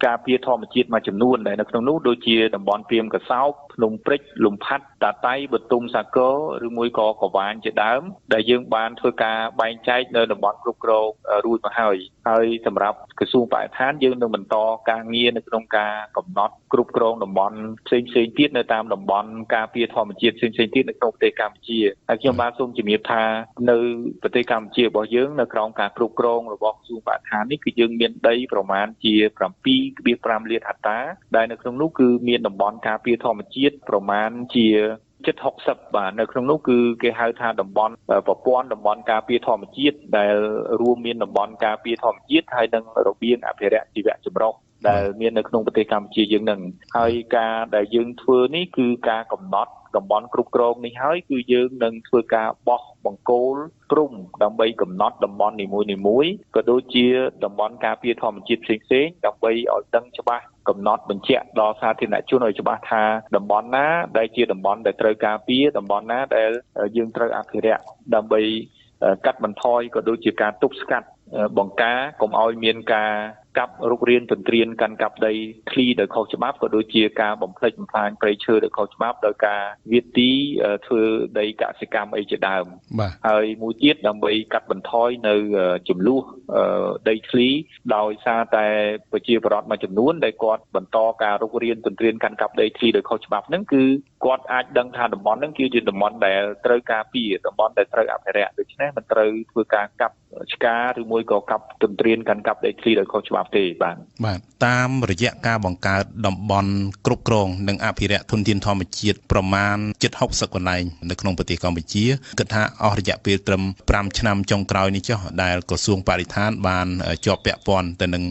Speaker 8: ការពារធម្មជាតិមួយចំនួនដែលនៅក្នុងនោះដូចជាតំបន់ព្រាមកសោកភ្នំព្រិចលំផាត់តាតៃបទុមសាគរឬមួយក៏កវាញជាដើមដែលយើងបានធ្វើការបែងចែកនៅតំបន់គ្រប់គ្រងរួចមកហើយហើយសម្រាប់ក្រសួងបរិស្ថានយើងនឹងបន្តការងារនៅក្នុងការកំណត់គ្រប់គ្រងតំបន់ផ្សេងៗទៀតនៅតាមតំបន់ការពារធម្មជាតិផ្សេងៗទៀតនៅក្នុងប្រទេសកម្ពុជាហើយខ្ញុំបាទសូមជំរាបថានៅប្រទេសកម្ពុជារបស់យើងនៅក្រោមការគ្រប់គ្រងរបស់ក្រសួងបរិស្ថាននេះគឺយើងមានដីប្រមាណជា 7.5 លានហិកតាដែលនៅក្នុងនោះគឺមានតំបន់ការពារធម្មជាតិប្រមាណជាជិត60បាទនៅក្នុងនោះគឺគេហៅថាតំបន់ប្រព័ន្ធតំបន់ការពារធម្មជាតិដែលរួមមានតំបន់ការពារធម្មជាតិហើយនិងរបៀងអភិរក្សជីវៈចម្រុះដែលមាននៅក្នុងប្រទេសកម្ពុជាយើងនឹងហើយការដែលយើងធ្វើនេះគឺការកំណត់តំបន់គ្រប់គ្រងនេះហើយគឺយើងនឹងធ្វើការបោះបង្គោលព្រំដើម្បីកំណត់តំបន់នីមួយៗក៏ដូចជាតំបន់ការពារធម្មជាតិផ្សេងៗដើម្បីឲ្យដឹងច្បាស់កំណត់បញ្ជាក់ដល់សាធារណជនឲ្យច្បាស់ថាតំបន់ណាដែលជាតំបន់ដែលត្រូវការពារតំបន់ណាដែលយើងត្រូវអភិរក្សដើម្បីកាត់បន្ថយក៏ដូចជាការទប់ស្កាត់បង្ការកុំឲ្យមានការកាប់រុករានទន្ទ្រានកាន់កាប់ដីធ្លីដោយខុសច្បាប់ក៏ដូចជាការបំផ្លិចបំផ្លាញព្រៃឈើដោយខុសច្បាប់ដោយការវាទីធ្វើដីកសិកម្មអីជាដើមហើយមួយទៀតដើម្បីកាត់បន្ថយនៅចំនួនដីធ្លីដោយសារតែប្រជាពលរដ្ឋមួយចំនួនដែលគាត់បន្តការរុករានទន្ទ្រានកាន់កាប់ដីធ្លីដោយខុសច្បាប់ហ្នឹងគឺគាត់អាចដឹងថាតំបន់ហ្នឹងគឺជាតំបន់ដែលត្រូវការពារតំបន់ដែលត្រូវអភិរក្សដូច្នេះមិនត្រូវធ្វើការកាប់ឆ្ការឬមួយក៏កាប់ទន្ទ្រានកាន់កាប់ដីធ្លីដោយខុសច្បាប់ទេបាទ
Speaker 7: បាទតាមរយៈការបង្កើតតំបន់គ្រប់គ្រងនិងអភិរក្សធនធានធម្មជាតិប្រមាណជិត60កន្លែងនៅក្នុងប្រទេសកម្ពុជាគិតថាអស់រយៈពេលត្រឹម5ឆ្នាំចុងក្រោយនេះចុះដែលក្រសួងបរិស្ថានបានជាប់ពាក់ព័ន្ធទៅនឹង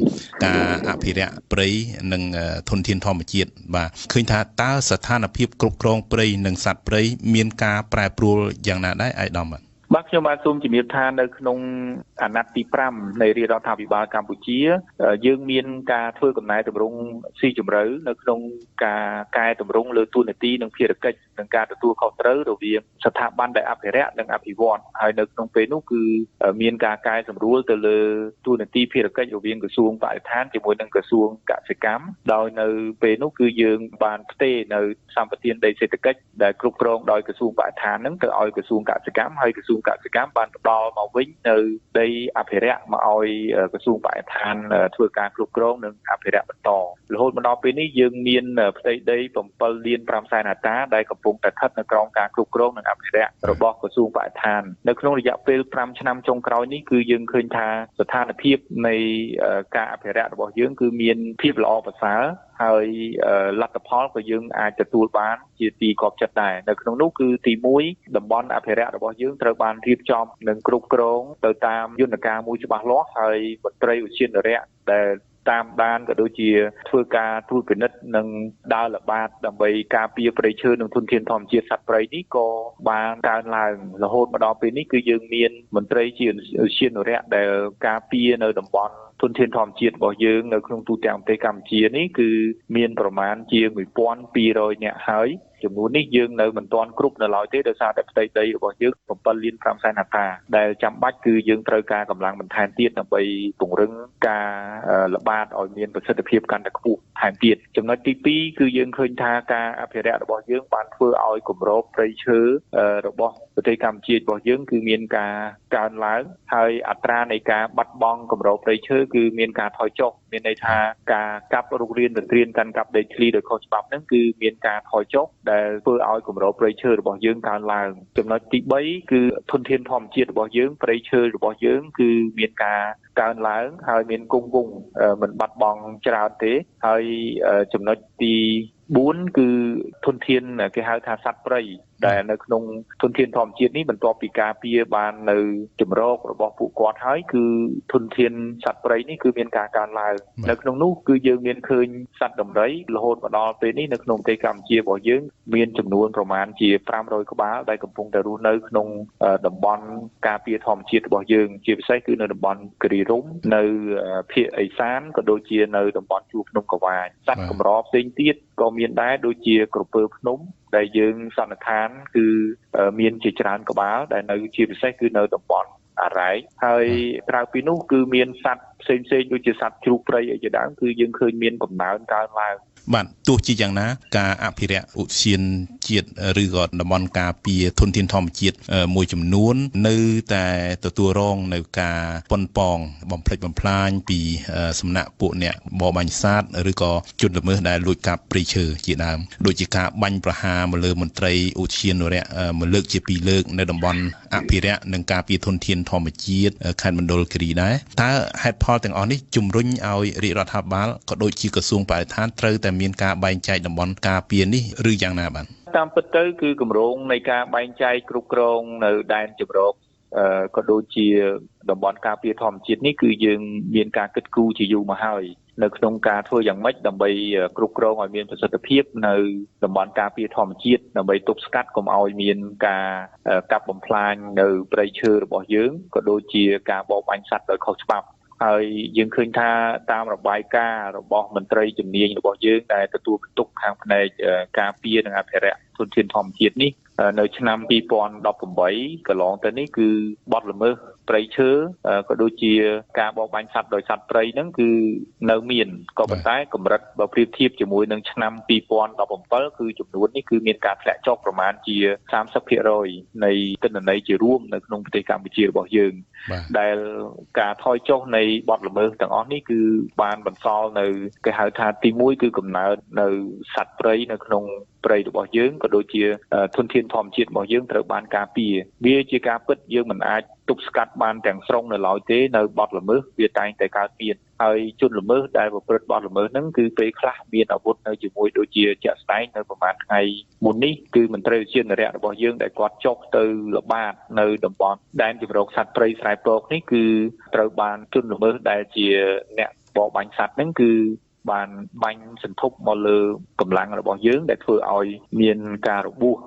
Speaker 7: ការអភិរក្សព្រៃនិងធនធានធម្មជាតិបាទឃើញថាតើស្ថានភាពគ្រប់គ្រងព្រៃនិងសត្វព្រៃមានការប្រែប្រួលយ៉ាងណាដែរឯកឧត្តម
Speaker 8: បាទខ្ញុំបាទសូមជំរាបថានៅក្នុងអាណត្តិទី5នៃរាជរដ្ឋាភិបាលកម្ពុជាយើងមានការធ្វើកំណែទម្រង់ស៊ីជម្រៅនៅក្នុងការកែទម្រង់លើតួនាទីនិងភារកិច្ចនិងការទទួលខុសត្រូវរវាងស្ថាប័នដែលអភិរក្សនិងអភិវឌ្ឍហើយនៅក្នុងពេលនោះគឺមានការកែសម្រួលទៅលើតួនាទីភារកិច្ចរវាងក្រសួងបរិស្ថានជាមួយនឹងក្រសួងកសិកម្មដោយនៅពេលនោះគឺយើងបានផ្ទេរនៅសម្បទានដីសេដ្ឋកិច្ចដែលគ្រប់គ្រងដោយក្រសួងបរិស្ថានហ្នឹងទៅឲ្យក្រសួងកសិកម្មហើយក្រសួង សួងកសិកម្មបានផ្ដល់មកវិញនៅដីអភិរក្សមកឲ្យក្រសួងបរិស្ថានធ្វើការគ្រប់គ្រងនិងអភិរក្សបន្តរហូតមកដល់ពេលនេះយើងមានផ្ទៃដី7លាន5សែនហិកតាដែលកំពុងតែស្ថិតនៅក្រោមការគ្រប់គ្រងនិងអភិរក្សរបស់ក្រសួងបរិស្ថាននៅក្នុងរយៈពេល5ឆ្នាំចុងក្រោយនេះគឺយើងឃើញថាស្ថានភាពនៃការអភិរក្សរបស់យើងគឺមានភាពល្អប្រសើរហើយលទ្ធផលក៏យើងអាចទទួលបានជាទីគាប់ចិត្តដែរនៅក្នុងនោះគឺទី1តំបន់អភិរក្សរបស់យើងត្រូវបានរៀបចំនិងគ្រប់គ្រងទៅតាមយន្តការមួយច្បាស់លាស់ហើយមន្ត្រីឧទ្យានុរក្សដែលតាមដានក៏ដូចជាធ្វើការត្រួតពិនិត្យនិងដើរល្បាតដើម្បីការពារព្រៃឈើនិងធនធានធម្មជាតិសត្វព្រៃនេះក៏បានកើនឡើងរហូតមកដល់ពេលនេះគឺយើងមានមន្ត្រីជាឧទ្យានុរក្សដែលការពារនៅតំបន់ធនធានធម្មជាតិរបស់យើងនៅក្នុងទូទាំងប្រទេសកម្ពុជានេះគឺមានប្រមាណជា1200នាក់ហើយចំនួននេះយើងនៅមិនទាន់គ្រប់នៅឡើយទេដោយសារតែផ្ទៃដីរបស់យើង7លាន5សែនហិកតាដែលចាំបាច់គឺយើងត្រូវការកម្លាំងបន្ថែមទៀតដើម្បីពង្រឹងការល្បាតឲ្យមានប្រសិទ្ធភាពកាន់តែខ្ពស់ថែមទៀតចំណុចទី2គឺយើងឃើញថាការអភិរក្សរបស់យើងបានធ្វើឲ្យគម្របព្រៃឈើរបស់ប្រទេសកម្ពុជារបស់យើងគឺមានការកើនឡើងហើយអត្រានៃការបាត់បង់គម្របព្រៃឈើគឺមានការថយចុះមានន័យថាការកាប់រុករានទន្ទ្រានកាន់កាប់ដីធ្លីដោយខុសច្បាប់ហ្នឹងគឺមានការថយចុះដែលធ្វើឲ្យគម្របព្រៃឈើរបស់យើងកើនឡើងចំណុចទី3គឺធនធានធម្មជាតិរបស់យើងព្រៃឈើរបស់យើងគឺមានការកើនឡើងហើយមានគង់វង្សមិនបាត់បង់ច្រើនទេហើយចំណុចទី4គឺធនធានគេហៅថាសត្វព្រៃដែលនៅក្នុងធនធានធម្មជាតិនេះបន្ទាប់ពីការពារបាននៅជំរករបស់ពួកគាត់ហើយគឺធនធានសត្វព្រៃនេះគឺមានការកើនឡើងនៅក្នុងនោះគឺយើងមានឃើញសត្វដំរីរហូតមកដល់ពេលនេះនៅក្នុងប្រទេសកម្ពុជារបស់យើងមានចំនួនប្រមាណជា500ក្បាលដែលកំពុងតែរស់នៅក្នុងតំបន់ការពារធម្មជាតិរបស់យើងជាពិសេសគឺនៅតំបន់គិរីរម្យនៅភាគឦសានក៏ដូចជានៅតំបន់ជួរភ្នំក្រវាញសត្វកម្រផ្សេងទៀតក៏មានដែរដូចជាក្រពើភ្នំដែលយើងសន្និដ្ឋានគឺមានជាច្រើនក្បាលដែលនៅជាពិសេសគឺនៅតំបន់អារ៉ែងហើយក្រៅពីនោះគឺមានសត្វផ្សេងៗដូចជាសត្វជ្រូកព្រៃអីជាដើមគឺយើងឃើញមានកំណើនកើនឡើង
Speaker 7: បាទទោះជាយ៉ាងណាការអភិរក្សឧទ្យានជាតិឬក៏តំបន់ការពារធនធានធម្មជាតិមួយចំនួននៅតែទទួលរងនៅការប៉ុនប៉ងបំផ្លិចបំផ្លាញពីសំណាក់ពួកអ្នកបរបាញ់សត្វឬក៏ជនល្មើសដែលលួចកាប់ព្រៃឈើជាដើមដូចជាការបាញ់ប្រហារមកលើមន្ត្រីឧទ្យានុរក្សមួយលើកជាពីរលើកនៅតំបន់អភិរក្សនិងការពារធនធានធម្មជាតិខេត្តមណ្ឌលគិរីដែរតើហេតុផលទាំងអស់នេះជំរុញឲ្យរាជរដ្ឋាភិបាលក៏ដូចជាក្រសួងបរិស្ថានត្រូវតែមានការបែងចែកតំបន់ការពារនេះឬយ៉ាងណាបាទ
Speaker 8: តាមពិតទៅគឺគម្រោងនៃការបែងចែកគ្រប់គ្រងនៅដែនជម្រកក៏ដូចជាតំបន់ការពារធម្មជាតិនេះគឺយើងមានការគិតគូរជាយូរមកហើយនៅក្នុងការធ្វើយ៉ាងម៉េចដើម្បីគ្រប់គ្រងឲ្យមានប្រសិទ្ធភាពនៅតំបន់ការពារធម្មជាតិដើម្បីទប់ស្កាត់កុំឲ្យមានការកាប់បំផ្លាញនៅព្រៃឈើរបស់យើងក៏ដូចជាការបរបាញ់សត្វដោយខុសច្បាប់ហើយយើងឃើញថាតាមរបាយការណ៍របស់មន្ត្រីជំនាញរបស់យើងដែលទទួលបន្ទុកខាងផ្នែកការពារនិងអភិរក្សធនធានធម្មជាតិនេះនៅឆ្នាំ2018កន្លងទៅនេះគឺបទល្មើសព្រៃឈើក៏ដូចជាការបរបាញ់សត្វដោយសត្វព្រៃហ្នឹងគឺនៅមានក៏ប៉ុន្តែកម្រិតបើប្រៀបធៀបជាមួយនឹងឆ្នាំ2017គឺចំនួននេះគឺមានការធ្លាក់ចុះប្រមាណជា 30% នៃទិន្នន័យជារួមនៅក្នុងប្រទេសកម្ពុជារបស់យើងដែលការថយចុះនៃបទល្មើសទាំងអស់នេះគឺបានបន្សល់នៅគេហៅថាទី1គឺកំណើននៅសត្វព្រៃនៅក្នុងព្រៃរបស់យើងក៏ដូចជាធនធានធម្មជាតិរបស់យើងត្រូវបានការពារវាជាការពិតយើងមិនអាចទប់ស្កាត់បានទាំងស្រុងនៅឡើយទេនៅបទល្មើសវាតែងតែកើតមានហើយជនល្មើសដែលប្រព្រឹត្តបទល្មើសហ្នឹងគឺពេលខ្លះមានអាវុធនៅជាមួយដូចជាជាក់ស្ដែងនៅប្រហែលថ្ងៃមុននេះគឺមន្ត្រីឧទ្យានុរក្សរបស់យើងដែលគាត់ចុះទៅល្បាតនៅតំបន់ដែនជម្រកសត្វព្រៃស្រែពកនេះគឺត្រូវបានជនល្មើសដែលជាអ្នកបរបាញ់សត្វហ្នឹងគឺបានបាញ់សន្ធប់មកលើកម្លាំងរបស់យើងដែលធ្វើឲ្យមានការរបួស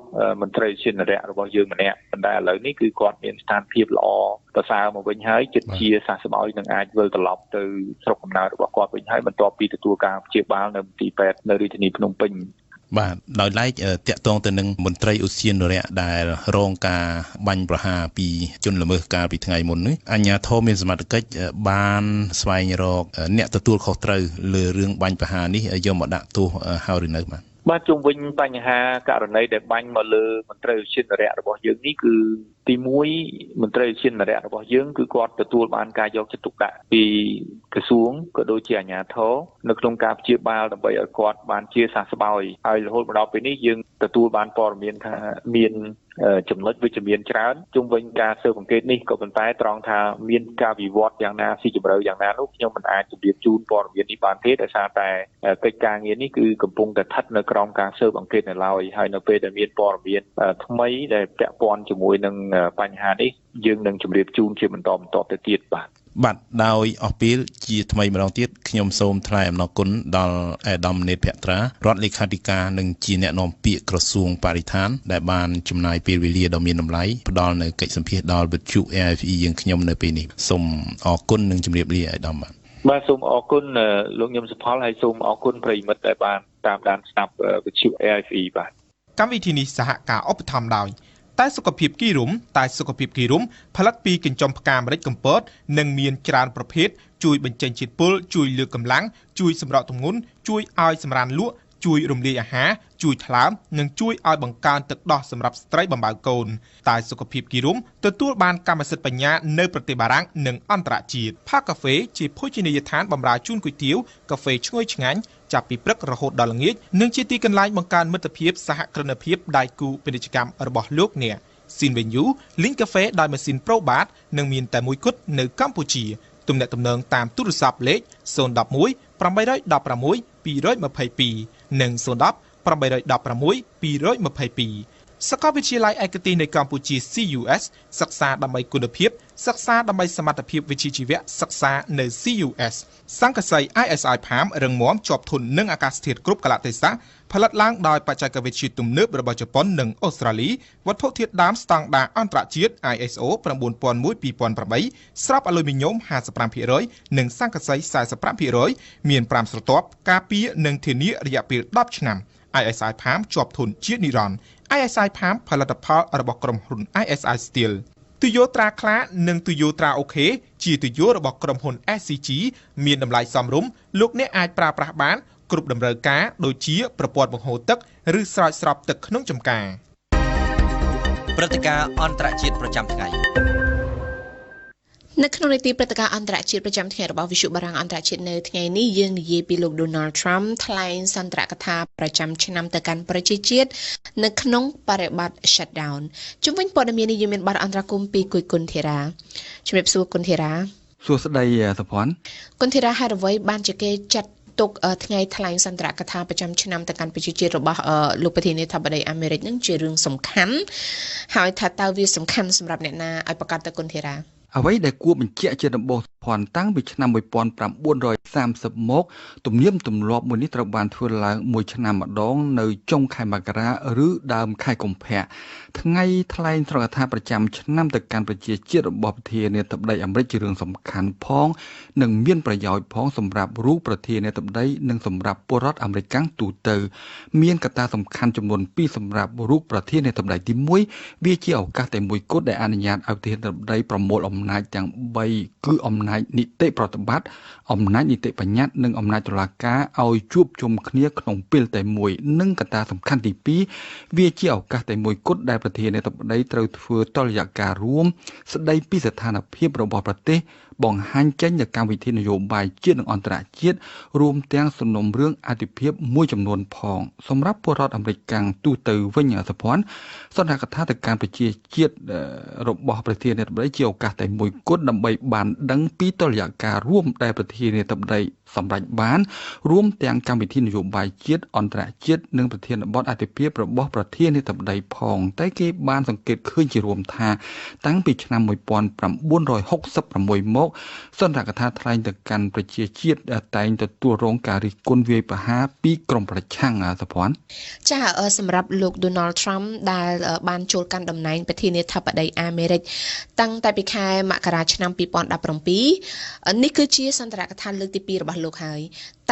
Speaker 8: មន្ត្រីឧទ្យានុរក្សរបស់យើងម្នាក់ប៉ុន្តែឥឡូវនេះគឺគាត់មានស្ថានភាពល្អប្រសើរមកវិញហើយជិតជាសះស្បើយនឹងអាចវិលត្រឡប់ទៅស្រុកកំណើតរបស់គាត់វិញហើយបន្ទាប់ពីទទួលការព្យាបាលនៅមន្ទីរពេទ្យនៅរាជធានីភ្នំពេញ
Speaker 7: បាទដោយឡែកតាក់ទងទៅនឹងមន្ត្រីឧទ្យានុរក្សដែលរងការបាញ់ប្រហារពីជនល្មើសកាលពីថ្ងៃមុននេះអាជ្ញាធរមានសមត្ថកិច្ចបានស្វែងរកអ្នកទទួលខុសត្រូវលើរឿងបាញ់ប្រហារនេះយកមកដាក់ទោសហើយឬនៅបាទ
Speaker 8: បាទជុំវិញបញ្ហាករណីដែលបាញ់មកលើមន្ត្រីឧទ្យានុរក្សរបស់យើងនេះគឺ ទី1មន្ត្រីវិទ្យានុរក្សរបស់យើងគឺគាត់ទទួលបានការយកចិត្តទុកដាក់ពីក្រសួងក៏ដូចជាអាជ្ញាធរនៅក្នុងការព្យាបាលដើម្បីឲ្យគាត់បានជាសះស្បើយហើយរហូតមកដល់ពេលនេះយើងទទួលបានព័ត៌មានថាមានចំណុចវិជ្ជមានច្រើនជុំវិញការស៊ើបអង្កេតនេះក៏ប៉ុន្តែត្រង់ថាមានការវិវត្តយ៉ាងណាស៊ីជម្រៅយ៉ាងណានោះខ្ញុំមិនអាចជម្រាបជូនព័ត៌មាននេះបានទេដោយសារតែកិច្ចការងារនេះគឺកំពុងតែស្ថិតនៅក្រោមការស៊ើបអង្កេតនៅឡើយហើយនៅពេលដែលមានព័ត៌មានថ្មីដែលពាក់ព័ន្ធជាមួយនឹងបញ្ហានេះយើងនឹងជម្រាបជូនជាបន្តបន្ទាប់ទៅទៀតបាទ
Speaker 7: បាទដោយអស់ពេលជាថ្មីម្ដងទៀតខ្ញុំសូមថ្លែងអំណរគុណដល់ឯកឧត្តមនេតភត្រារដ្ឋលេខាធិការនិងជាអ្នកនាំពាក្យក្រសួងបរិស្ថានដែលបានចំណាយពេលវេលាដ៏មានតម្លៃផ្ដល់នូវកិច្ចសម្ភាសន៍ដល់វិទ្យុ AFE យើងខ្ញុំនៅពេលនេះសូមអរគុណនិងជម្រាបលាឯកឧត្តមបាទ
Speaker 8: បាទសូមអរគុណលោកញឹមសុផលហើយសូមអរគុណប្រិយមិត្តដែលបានតាមដានស្ដាប់វិទ្យុ AFE បាទ
Speaker 2: កម្មវិធីនេះសហការឧបត្ថម្ភដោយតែសុខភាពគីរុំតែសុខភាពគីរុំផលិតពីកញ្ចុំផ្កាម្រេចកំពតនិងមានច្រើនប្រភេទជួយបញ្ចេញជាតិពុលជួយលើកកម្លាំងជួយសម្រកទម្ងន់ជួយឲ្យសម្រានលក់ជួយរំលាយអាហារជួយថ្លើមនិងជួយឲ្យបង្កើនទឹកដោះសម្រាប់ស្ត្រីបំបៅកូនតែសុខភាពគីរុំទទួលបានកម្មសិទ្ធិបញ្ញានៅប្រទេសបារាំងនិងអន្តរជាតិផាកាហ្វេជាភោជនីយដ្ឋានបម្រើជូនគុយទាវកាហ្វេឈ្ងុយឆ្ងាញ់ចាប់ពីព្រឹករហូតដល់ល្ងាចនិងជាទីកន្លែងបង្កើនមិត្តភាពសហគ្រិនភាពដៃគូពាណិជ្ជកម្មរបស់លោកអ្នកស៊ីនវេញូលីងកាហ្វេដោយម៉ាស៊ីនប្រូបាតនិងមានតែមួយគត់នៅកម្ពុជាទំនាក់ទំនងតាមទូរស័ព្ទលេខ011 816 222និង010 816 222សាកលវិទ្យាល័យឯកទេសនៃកម្ពុជា CUS សិក្សាដើម្បីគុណភាពសិក្សាដើម្បីសមត្ថភាពវិជ្ជាជីវៈសិក្សានៅ CUS សង្កសី ISI ផាមរឹងមាំជាប់ធន់នឹងអាកាសធាតុគ្រប់កាលៈទេសៈផលិតឡើងដោយបច្ចេកវិទ្យាទំនើបរបស់ជប៉ុននិងអូស្ត្រាលីវត្ថុធាតុដើមស្តង់ដារអន្តរជាតិ ISO 9001:2008ស្របអាលុយមីញ៉ូម 55% និងសង្កសី 45% មាន5ស្រទាប់ការពារនិងធានារយៈពេល10ឆ្នាំ ISI ផាមជាប់ធន់ជានិរន្តរ៍ ISI ផាមផលិតផលរបស់ក្រុមហ៊ុន ISI Steel ទុយោត្រាខ្លានិងទុយោត្រាអូខេជាទុយោរបស់ក្រុមហ៊ុន SCG មានតម្លៃសមរម្យលោកអ្នកអាចប្រើប្រាស់បានគ្រប់តម្រូវការដូចជាប្រព័ន្ធបង្ហូរទឹកឬស្រោចស្រពទឹកក្នុងចម្ការ
Speaker 6: ព្រឹត្តិការណ៍អន្តរជាតិប្រចាំថ្ងៃ
Speaker 1: នៅក្នុងនីតិព្រឹត្តិការណ៍អន្តរជាតិប្រចាំថ្ងៃរបស់វិទ្យុបារាំងអន្តរជាតិនៅថ្ងៃនេះយើងនិយាយពីលោក Donald Trump ថ្លែងសន្ទរកថាប្រចាំឆ្នាំទៅកាន់ប្រជាជាតិនៅក្នុងបរិបទ shutdown ជុំវិញព័ត៌មាននេះយើងមានបទអន្តរាគមន៍ពីគុយគុណធីរ៉ាជំរាបសួរគុណធីរ៉ា
Speaker 9: សួស្តីសុភ័ណ្ឌ
Speaker 1: គុណធីរ៉ាហេតុអ្វីបានជាគេចាត់ទុកថ្ងៃថ្លែងសន្ទរកថាប្រចាំឆ្នាំទៅកាន់ប្រជាជាតិរបស់លោកប្រធានាធិបតីអាមេរិកនឹងជារឿងសំខាន់ហើយថាតើវាសំខាន់សម្រាប់អ្នកណាឲ្យប្រកាសទៅគុណធីរ៉ា
Speaker 9: អ្វីដែលគួរបញ្ជាក់ជាដំបូងភ័ណ្ឌតាំងពីឆ្នាំ1930មកទំនៀមទម្លាប់មួយនេះត្រូវបានធ្វើឡើងមួយឆ្នាំម្ដងនៅចុងខែមករាឬដើមខែកុម្ភៈថ្ងៃថ្លែងសន្ទរកថាប្រចាំឆ្នាំទៅកាន់ប្រជាជាតិរបស់ប្រធានាធិបតីអាមេរិកជារឿងសំខាន់ផងនិងមានប្រយោជន៍ផងសម្រាប់រូបប្រធានាធិបតីនិងសម្រាប់ពលរដ្ឋអាមេរិកទូទៅមានកត្តាសំខាន់ចំនួន2សម្រាប់រូបប្រធានាធិបតីទី1វាជាឱកាសតែមួយគត់ដែលអនុញ្ញាតឲ្យប្រធានាធិបតីប្រមូលអំណាចទាំង3គឺអំណាចនីតិប្រតិបត្តិអំណាចនីតិបញ្ញត្តិនិងអំណាចតុលាការឲ្យជួបជុំគ្នាក្នុងពេលតែមួយនិងកត្តាសំខាន់ទី2វាជាឱកាសតែមួយគត់ដែលប្រធានាធិបតីត្រូវធ្វើតុល្យការរួមស្ដីពីស្ថានភាពរបស់ប្រទេសបង្ហាញចេញនូវកម្មវិធីនយោបាយជាតិនិងអន្តរជាតិរួមទាំងសំណុំរឿងអាទិភាពមួយចំនួនផងសម្រាប់ពលរដ្ឋអាមេរិកកាំងទូទៅវិញសុភ័ណ្ឌសន្ទរកថាទៅកាន់ប្រជាជាតិរបស់ប្រធានាធិបតីជាឱកាសតែមួយគត់ដើម្បីបានដឹងពីតុល្យការរួមដែលប្រធានាធិបតីសម្រេចបានរួមទាំងកម្មវិធីនយោបាយជាតិអន្តរជាតិនិងប្រធានបទអាទិភាពរបស់ប្រធានាធិបតីផងតែគេបានសង្កេតឃើញជារួមថាតាំងពីឆ្នាំ1966មកសន្ទរកថាថ្លែងទៅកាន់ប្រជាជាតិតែងទទួលរងការរិះគន់វាយប្រហារពីក្រុមប្រឆាំងសុភ័ណ្ឌ
Speaker 1: ចាសម្រាប់លោក Donald Trump ដែលបានចូលកាន់តំណែងប្រធានាធិបតីអាមេរិកតាំងតែពីខែមករាឆ្នាំ2017នេះគឺជាសន្ទរកថាលើកទី2របស់លោកហើយ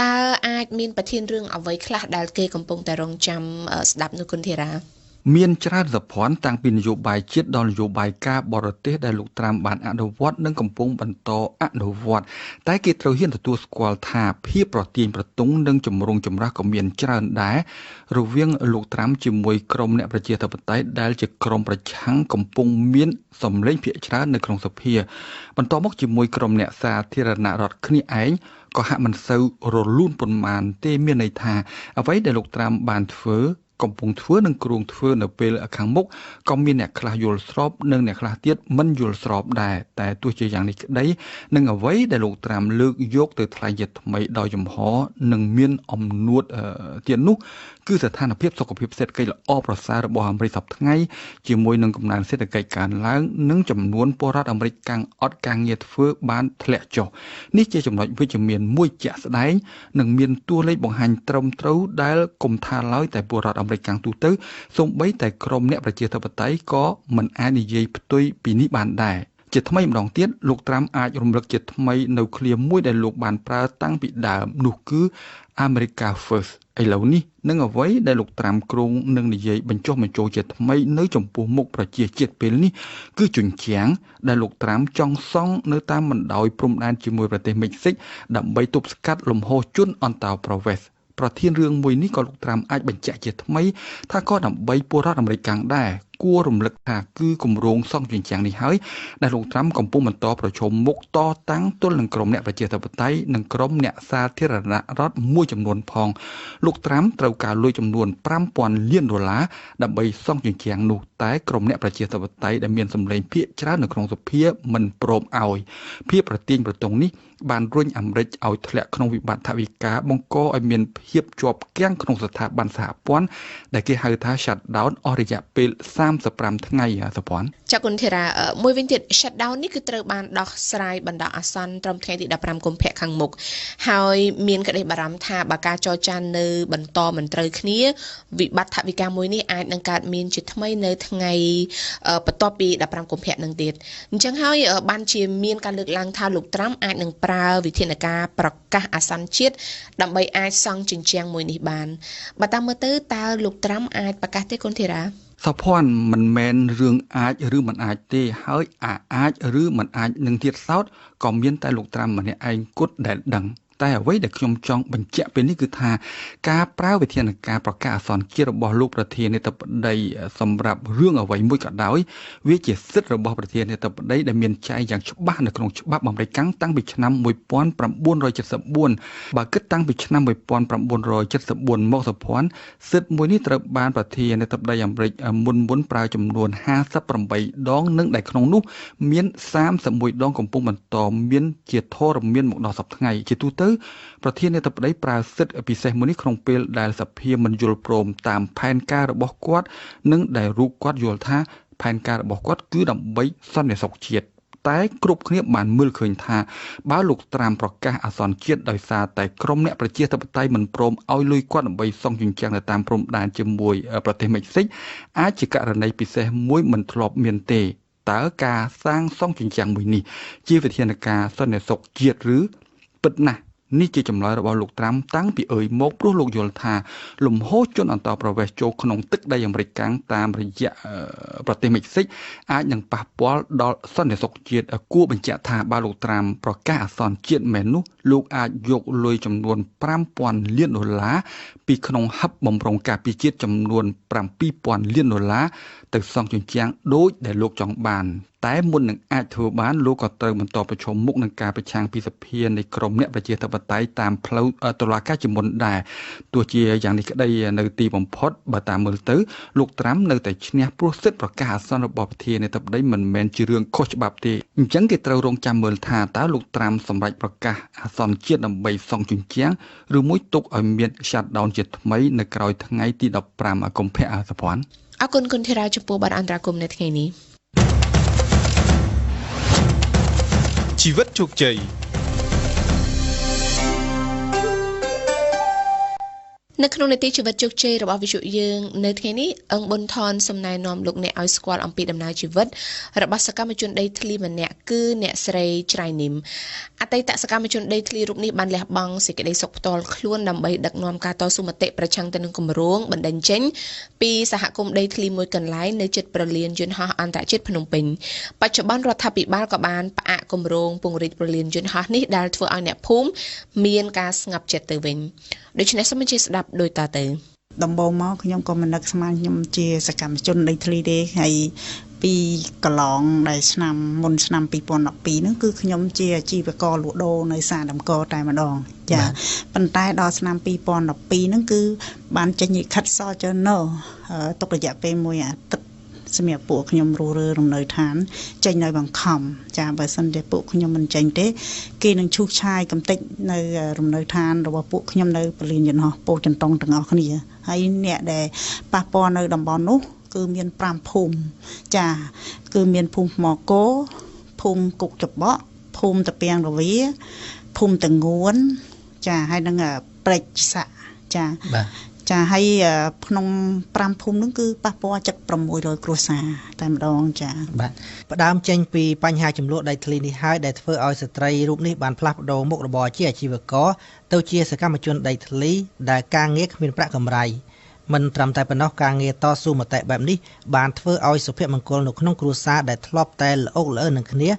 Speaker 1: តើអាចមានប្រធានរឿងអ្វីខ្លះដែលគេកំពុងតែរងចាំស្ដាប់នោះគុណធីរ៉ា
Speaker 9: មានច្រើនសភ័ណ្ឌតាំងពីនយោបាយជាតិដល់នយោបាយការបរទេសដែលលោកត្រាំបានអនុវត្តនិងកំពុងបន្តអនុវត្តតែគេត្រូវហ៊ានទទួលស្គាល់ថាភាពប្រទាញប្រទង់និងចម្រូងចម្រាសក៏មានច្រើនដែររវាងលោកត្រាំជាមួយក្រុមអ្នកប្រជាធិបតេយ្យដែលជាក្រុមប្រឆាំងកំពុងមានសម្លេងភាគច្រើននៅក្នុងសភាបន្ទាប់មកជាមួយក្រុមអ្នកសាធារណរដ្ឋគ្នាឯងក៏ហាក់មិនសូវរលូនប៉ុន្មានទេមានន័យថាអ្វីដែលលោកត្រាំបានធ្វើកំពុងធ្វើនិងគ្រោងធ្វើនៅពេលខាងមុខក៏មានអ្នកខ្លះយល់ស្របនិងអ្នកខ្លះទៀតមិនយល់ស្របដែរតែទោះជាយ៉ាងនេះក្តីនឹងអ្វីដែលលោកត្រាំលើកយកទៅថ្លែងជាថ្មីដោយចំហនិងមានអំនួតទៀតនោះគឺស្ថានភាពសុខភាពសេដ្ឋកិច្ចល្អប្រសើររបស់អាមេរិកសប្តាហ៍ថ្ងៃជាមួយនឹងកំណើនសេដ្ឋកិច្ចកើនឡើងនិងចំនួនពលរដ្ឋអាមេរិកកាំងអត់ការងារធ្វើបានធ្លាក់ចុះនេះជាចំណុចវិជ្ជមានមួយជាក់ស្ដែងនិងមានតួលេខបង្ហាញត្រឹមត្រូវដែលកុំថាឡើយតែពលរដ្ឋអាមេរិកកាំងទូទៅសូម្បីតែក្រុមអ្នកប្រជាធិបតេយ្យក៏មិនអាចនិយាយផ្ទុយពីនេះបានដែរជាថ្មីម្ដងទៀតលោកត្រាំអាចរំលឹកជាថ្មីនៅឃ្លាមួយដែលលោកបានប្រើតាំងពីដើមនោះគឺ America First ឥឡូវនេះនឹងអ្វីដែលលោកត្រាំគ្រោងនឹងនិយាយបញ្ចុះបញ្ចូលជាថ្មីនៅចំពោះមុខប្រជាជាតិពេលនេះគឺជញ្ជាំងដែលលោកត្រាំចង់សង់នៅតាមបណ្ដោយព្រំដែនជាមួយប្រទេសមិចស៊ិកដើម្បីទប់ស្កាត់លំហូរជនអន្តោប្រវេសន៍ប្រធានរឿងមួយនេះក៏លោកត្រាំអាចបញ្ជាក់ជាថ្មីថាក៏ដើម្បីពលរដ្ឋអាមេរិកកាំងដែរគួររំលឹកថាគឺគម្រោងសង់ជញ្ជាំងនេះហើយដែលលោកត្រាំកំពុងបន្តប្រឈមមុខតតាំងទល់នឹងក្រុមអ្នកប្រជាធិបតេយ្យនិងក្រុមអ្នកសាធារណរដ្ឋមួយចំនួនផងលោកត្រាំត្រូវការលុយចំនួន5000លានដុល្លារដើម្បីសង់ជញ្ជាំងនោះតែក្រុមអ្នកប្រជាធិបតេយ្យដែលមានសម្លេងភាគច្រើននៅក្នុងសភាមិនព្រមឲ្យភាពប្រទាញប្រទង់នេះបានរុញអាមេរិកឲ្យធ្លាក់ក្នុងវិបត្តិថវិកាបង្កឲ្យមានភាពជាប់គាំងក្នុងស្ថាប័នសហព័ន្ធដែលគេហៅថា shutdown អស់រយៈពេល35ថ្ងៃសុភ័ណ្ឌ
Speaker 1: ចាគុណធីរ៉ាមួយវិញទៀត shutdown នេះគឺត្រូវបានដោះស្រាយបណ្ដោះអាសន្នត្រឹមថ្ងៃទី15កុម្ភៈខាងមុខហើយមានក្តីបារម្ភថាបើការចរចានៅបន្តមិនត្រូវគ្នាវិបត្តិថវិកាមួយនេះអាចនឹងកើតមានជាថ្មីនៅថ្ងៃបន្ទាប់ពី15កុម្ភៈនឹងទៀតអញ្ចឹងហើយបានជាមានការលើកឡើងថាលោកត្រាំអាចនឹងប្រើវិធានការប្រកាសអាសន្នជាតិដើម្បីអាចសង់ជញ្ជាំងមួយនេះបានបើតាមមើលទៅតើលោកត្រាំអាចប្រកាសទេគុណធីរ៉ា
Speaker 9: សុភ័ណ្ឌមិនមែនរឿងអាចឬមិនអាចទេហើយអាចឬមិនអាចនឹងទៀតសោតក៏មានតែលោកត្រាំម្នាក់ឯងគត់ដែលដឹងតែអ្វីដែលខ្ញុំចង់បញ្ជាក់ពេលនេះគឺថាការប្រើវិធានការប្រកាសអាសន្នជាតិរបស់លោកប្រធានាធិបតីសម្រាប់រឿងអ្វីមួយក៏ដោយវាជាសិទ្ធិរបស់ប្រធានាធិបតីដែលមានចែងយ៉ាងច្បាស់នៅក្នុងច្បាប់អាមេរិកតាំងពីឆ្នាំ1974បើគិតតាំងពីឆ្នាំ1974មកសុភ័ណ្ឌសិទ្ធិមួយនេះត្រូវបានប្រធានាធិបតីអាមេរិកមុនប្រើចំនួន58ដងនិងដែលក្នុងនោះមាន31ដងកំពុងបន្តមានជាធរមានមកដល់សប្តាហ៍ថ្ងៃជាទូទៅប្រធានាធិបតីប្រើសិទ្ធិពិសេសមួយនេះក្នុងពេលដែលសភាមិនយល់ព្រមតាមផែនការរបស់គាត់និងដែលរូបគាត់យល់ថាផែនការរបស់គាត់គឺដើម្បីសន្តិសុខជាតិតែគ្រប់គ្នាបានមើលឃើញថាបើលោកត្រាំប្រកាសអាសន្នជាតិដោយសារតែក្រុមអ្នកប្រជាធិបតេយ្យមិនព្រមឲ្យលុយគាត់ដើម្បីសង់ជញ្ជាំងនៅតាមព្រំដែនជាមួយប្រទេសមិចស៊ិកអាចជាករណីពិសេសមួយមិនធ្លាប់មានទេតើការសាងសង់ជញ្ជាំងមួយនេះជាវិធានការសន្តិសុខជាតិឬពិតណាស់នេះជាចម្លើយរបស់លោកត្រាំតាំងពីអើយមកព្រោះលោកយល់ថាលំហូរជនអន្តោប្រវេសន៍ចូលក្នុងទឹកដីអាមេរិកកាំងតាមរយៈប្រទេសមិចស៊ិកអាចនឹងប៉ះពាល់ដល់សន្តិសុខជាតិគួរបញ្ជាក់ថាបើលោកត្រាំប្រកាសអាសន្នជាតិមែននោះលោកអាចយកលុយចំនួន5000លានដុល្លារពីក្នុងហឹបបំរុងការពារជាតិចំនួន7000លានដុល្លារទៅសង់ជញ្ជាំងដូចដែលលោកចង់បានតែមុននឹងអាចធ្វើបានលោកក៏ត្រូវបន្តប្រឈមមុខនឹងការប្រឆាំងពីសភានៃក្រុមអ្នកប្រជាធិបតេយ្យតាមផ្លូវតុលាការជាមុនដែរទោះជាយ៉ាងនេះក្តីនៅទីបំផុតបើតាមមើលទៅលោកត្រាំនៅតែឈ្នះព្រោះសិទ្ធិប្រកាសអាសន្នរបស់ប្រធានាធិបតីមិនមែនជារឿងខុសច្បាប់ទេអញ្ចឹងគេត្រូវរងចាំមើលថាតើលោកត្រាំសម្រេចប្រកាសអាសន្នជាតិដើម្បីសង់ជញ្ជាំងឬមួយទុកឲ្យមាន shutdown ជាថ្មីនៅក្រោយថ្ងៃទី15កុម្ភៈសុភ័ណ្ឌ
Speaker 1: អរគុណគុណធីរ៉ាចំពោះបទអន្តរាគមន៍នៅថ្ងៃនេះ
Speaker 2: ជីវិតជោគជ័យ
Speaker 1: នៅក្នុងនីតិជីវិតជោគជ័យរបស់វិទ្យុយើងនៅថ្ងៃនេះអឹងប៊ុនថនសំណែនាំលោកអ្នកឲ្យស្គាល់អំពីដំណើរជីវិតរបស់សកម្មជនដីធ្លីម្នាក់គឺអ្នកស្រីច្រៃនីម អតីតសកម្មជនដីធ្លីរូបនេះបានលះបង់សេចក្តីសុខផ្ទាល់ខ្លួនដើម្បីដឹកនាំការតស៊ូមតិប្រឆាំងទៅនឹងគម្រោងបណ្តេញចេញពីសហគមន៍ដីធ្លីមួយកន្លែងនៅជិតព្រលានយន្តហោះអន្តរជាតិភ្នំពេញបច្ចុប្បន្នរដ្ឋាភិបាលក៏បានផ្អាកគម្រោងពង្រីកព្រលានយន្តហោះនេះដែលធ្វើឲ្យអ្នកភូមិមានការស្ងប់ចិត្តទៅវិញដូច្នេះសូមអញ្ជើញស្ដាប់ដូចតទៅ
Speaker 10: ដំបូងមកខ្ញុំក៏មិននឹកស្មានខ្ញុំជាសកម្មជនដីធ្លីទេហើយពីកន្លងដែលឆ្នាំមុនឆ្នាំ2012ហ្នឹងគឺខ្ញុំជាអាជីវករលក់ដូរនៅផ្សារដើមកតែម្ដងចាប៉ុន្តែដល់ឆ្នាំ2012ហ្នឹងគឺបានចេញលិខិតសចនទុករយៈពេលមួយអាទិត្យសម្រាប់ពួកខ្ញុំរស់រើរំនៅឋានចេញដោយបង្ខំចាបើសិនជាពួកខ្ញុំមិនចេញទេគេនឹងឈូសឆាយកំទេចនៅរំនៅឋានរបស់ពួកខ្ញុំនៅពលានយន្តហោះពោធិ៍ចិនតុងទាំងអស់គ្នាហើយអ្នកដែលប៉ះពាល់នៅតំបន់នោះគឺមាន5ភូមិចាគឺមានភូមិថ្មគោភូមិគុកច្បក់ភូមិតាពាំងរវាភូមិតងួនចាហើយនឹងព្រែកស័កចាចាហើយក្នុង5ភូមិនោះគឺប៉ះពាល់ចិត្ត600គ្រួសារតែម្ដងចា
Speaker 11: បាទផ្ដើមចេញពីបញ្ហាចំនួនដីធ្លីនេះហើយដែលធ្វើឲ្យស្ត្រីរូបនេះបានផ្លាស់ប្ដូរមុខរបរជាអាជីវករទៅជាសកម្មជនដីធ្លីដែលការងារគ្មានប្រាក់កម្រៃមិនត្រឹមតែប៉ុណ្ណោះការងារតស៊ូមតិបែបនេះបានធ្វើឲ្យសុភមង្គលនៅក្នុងគ្រួសារដែលធ្លាប់តែល្អុកល្អឺនឹងគ្នា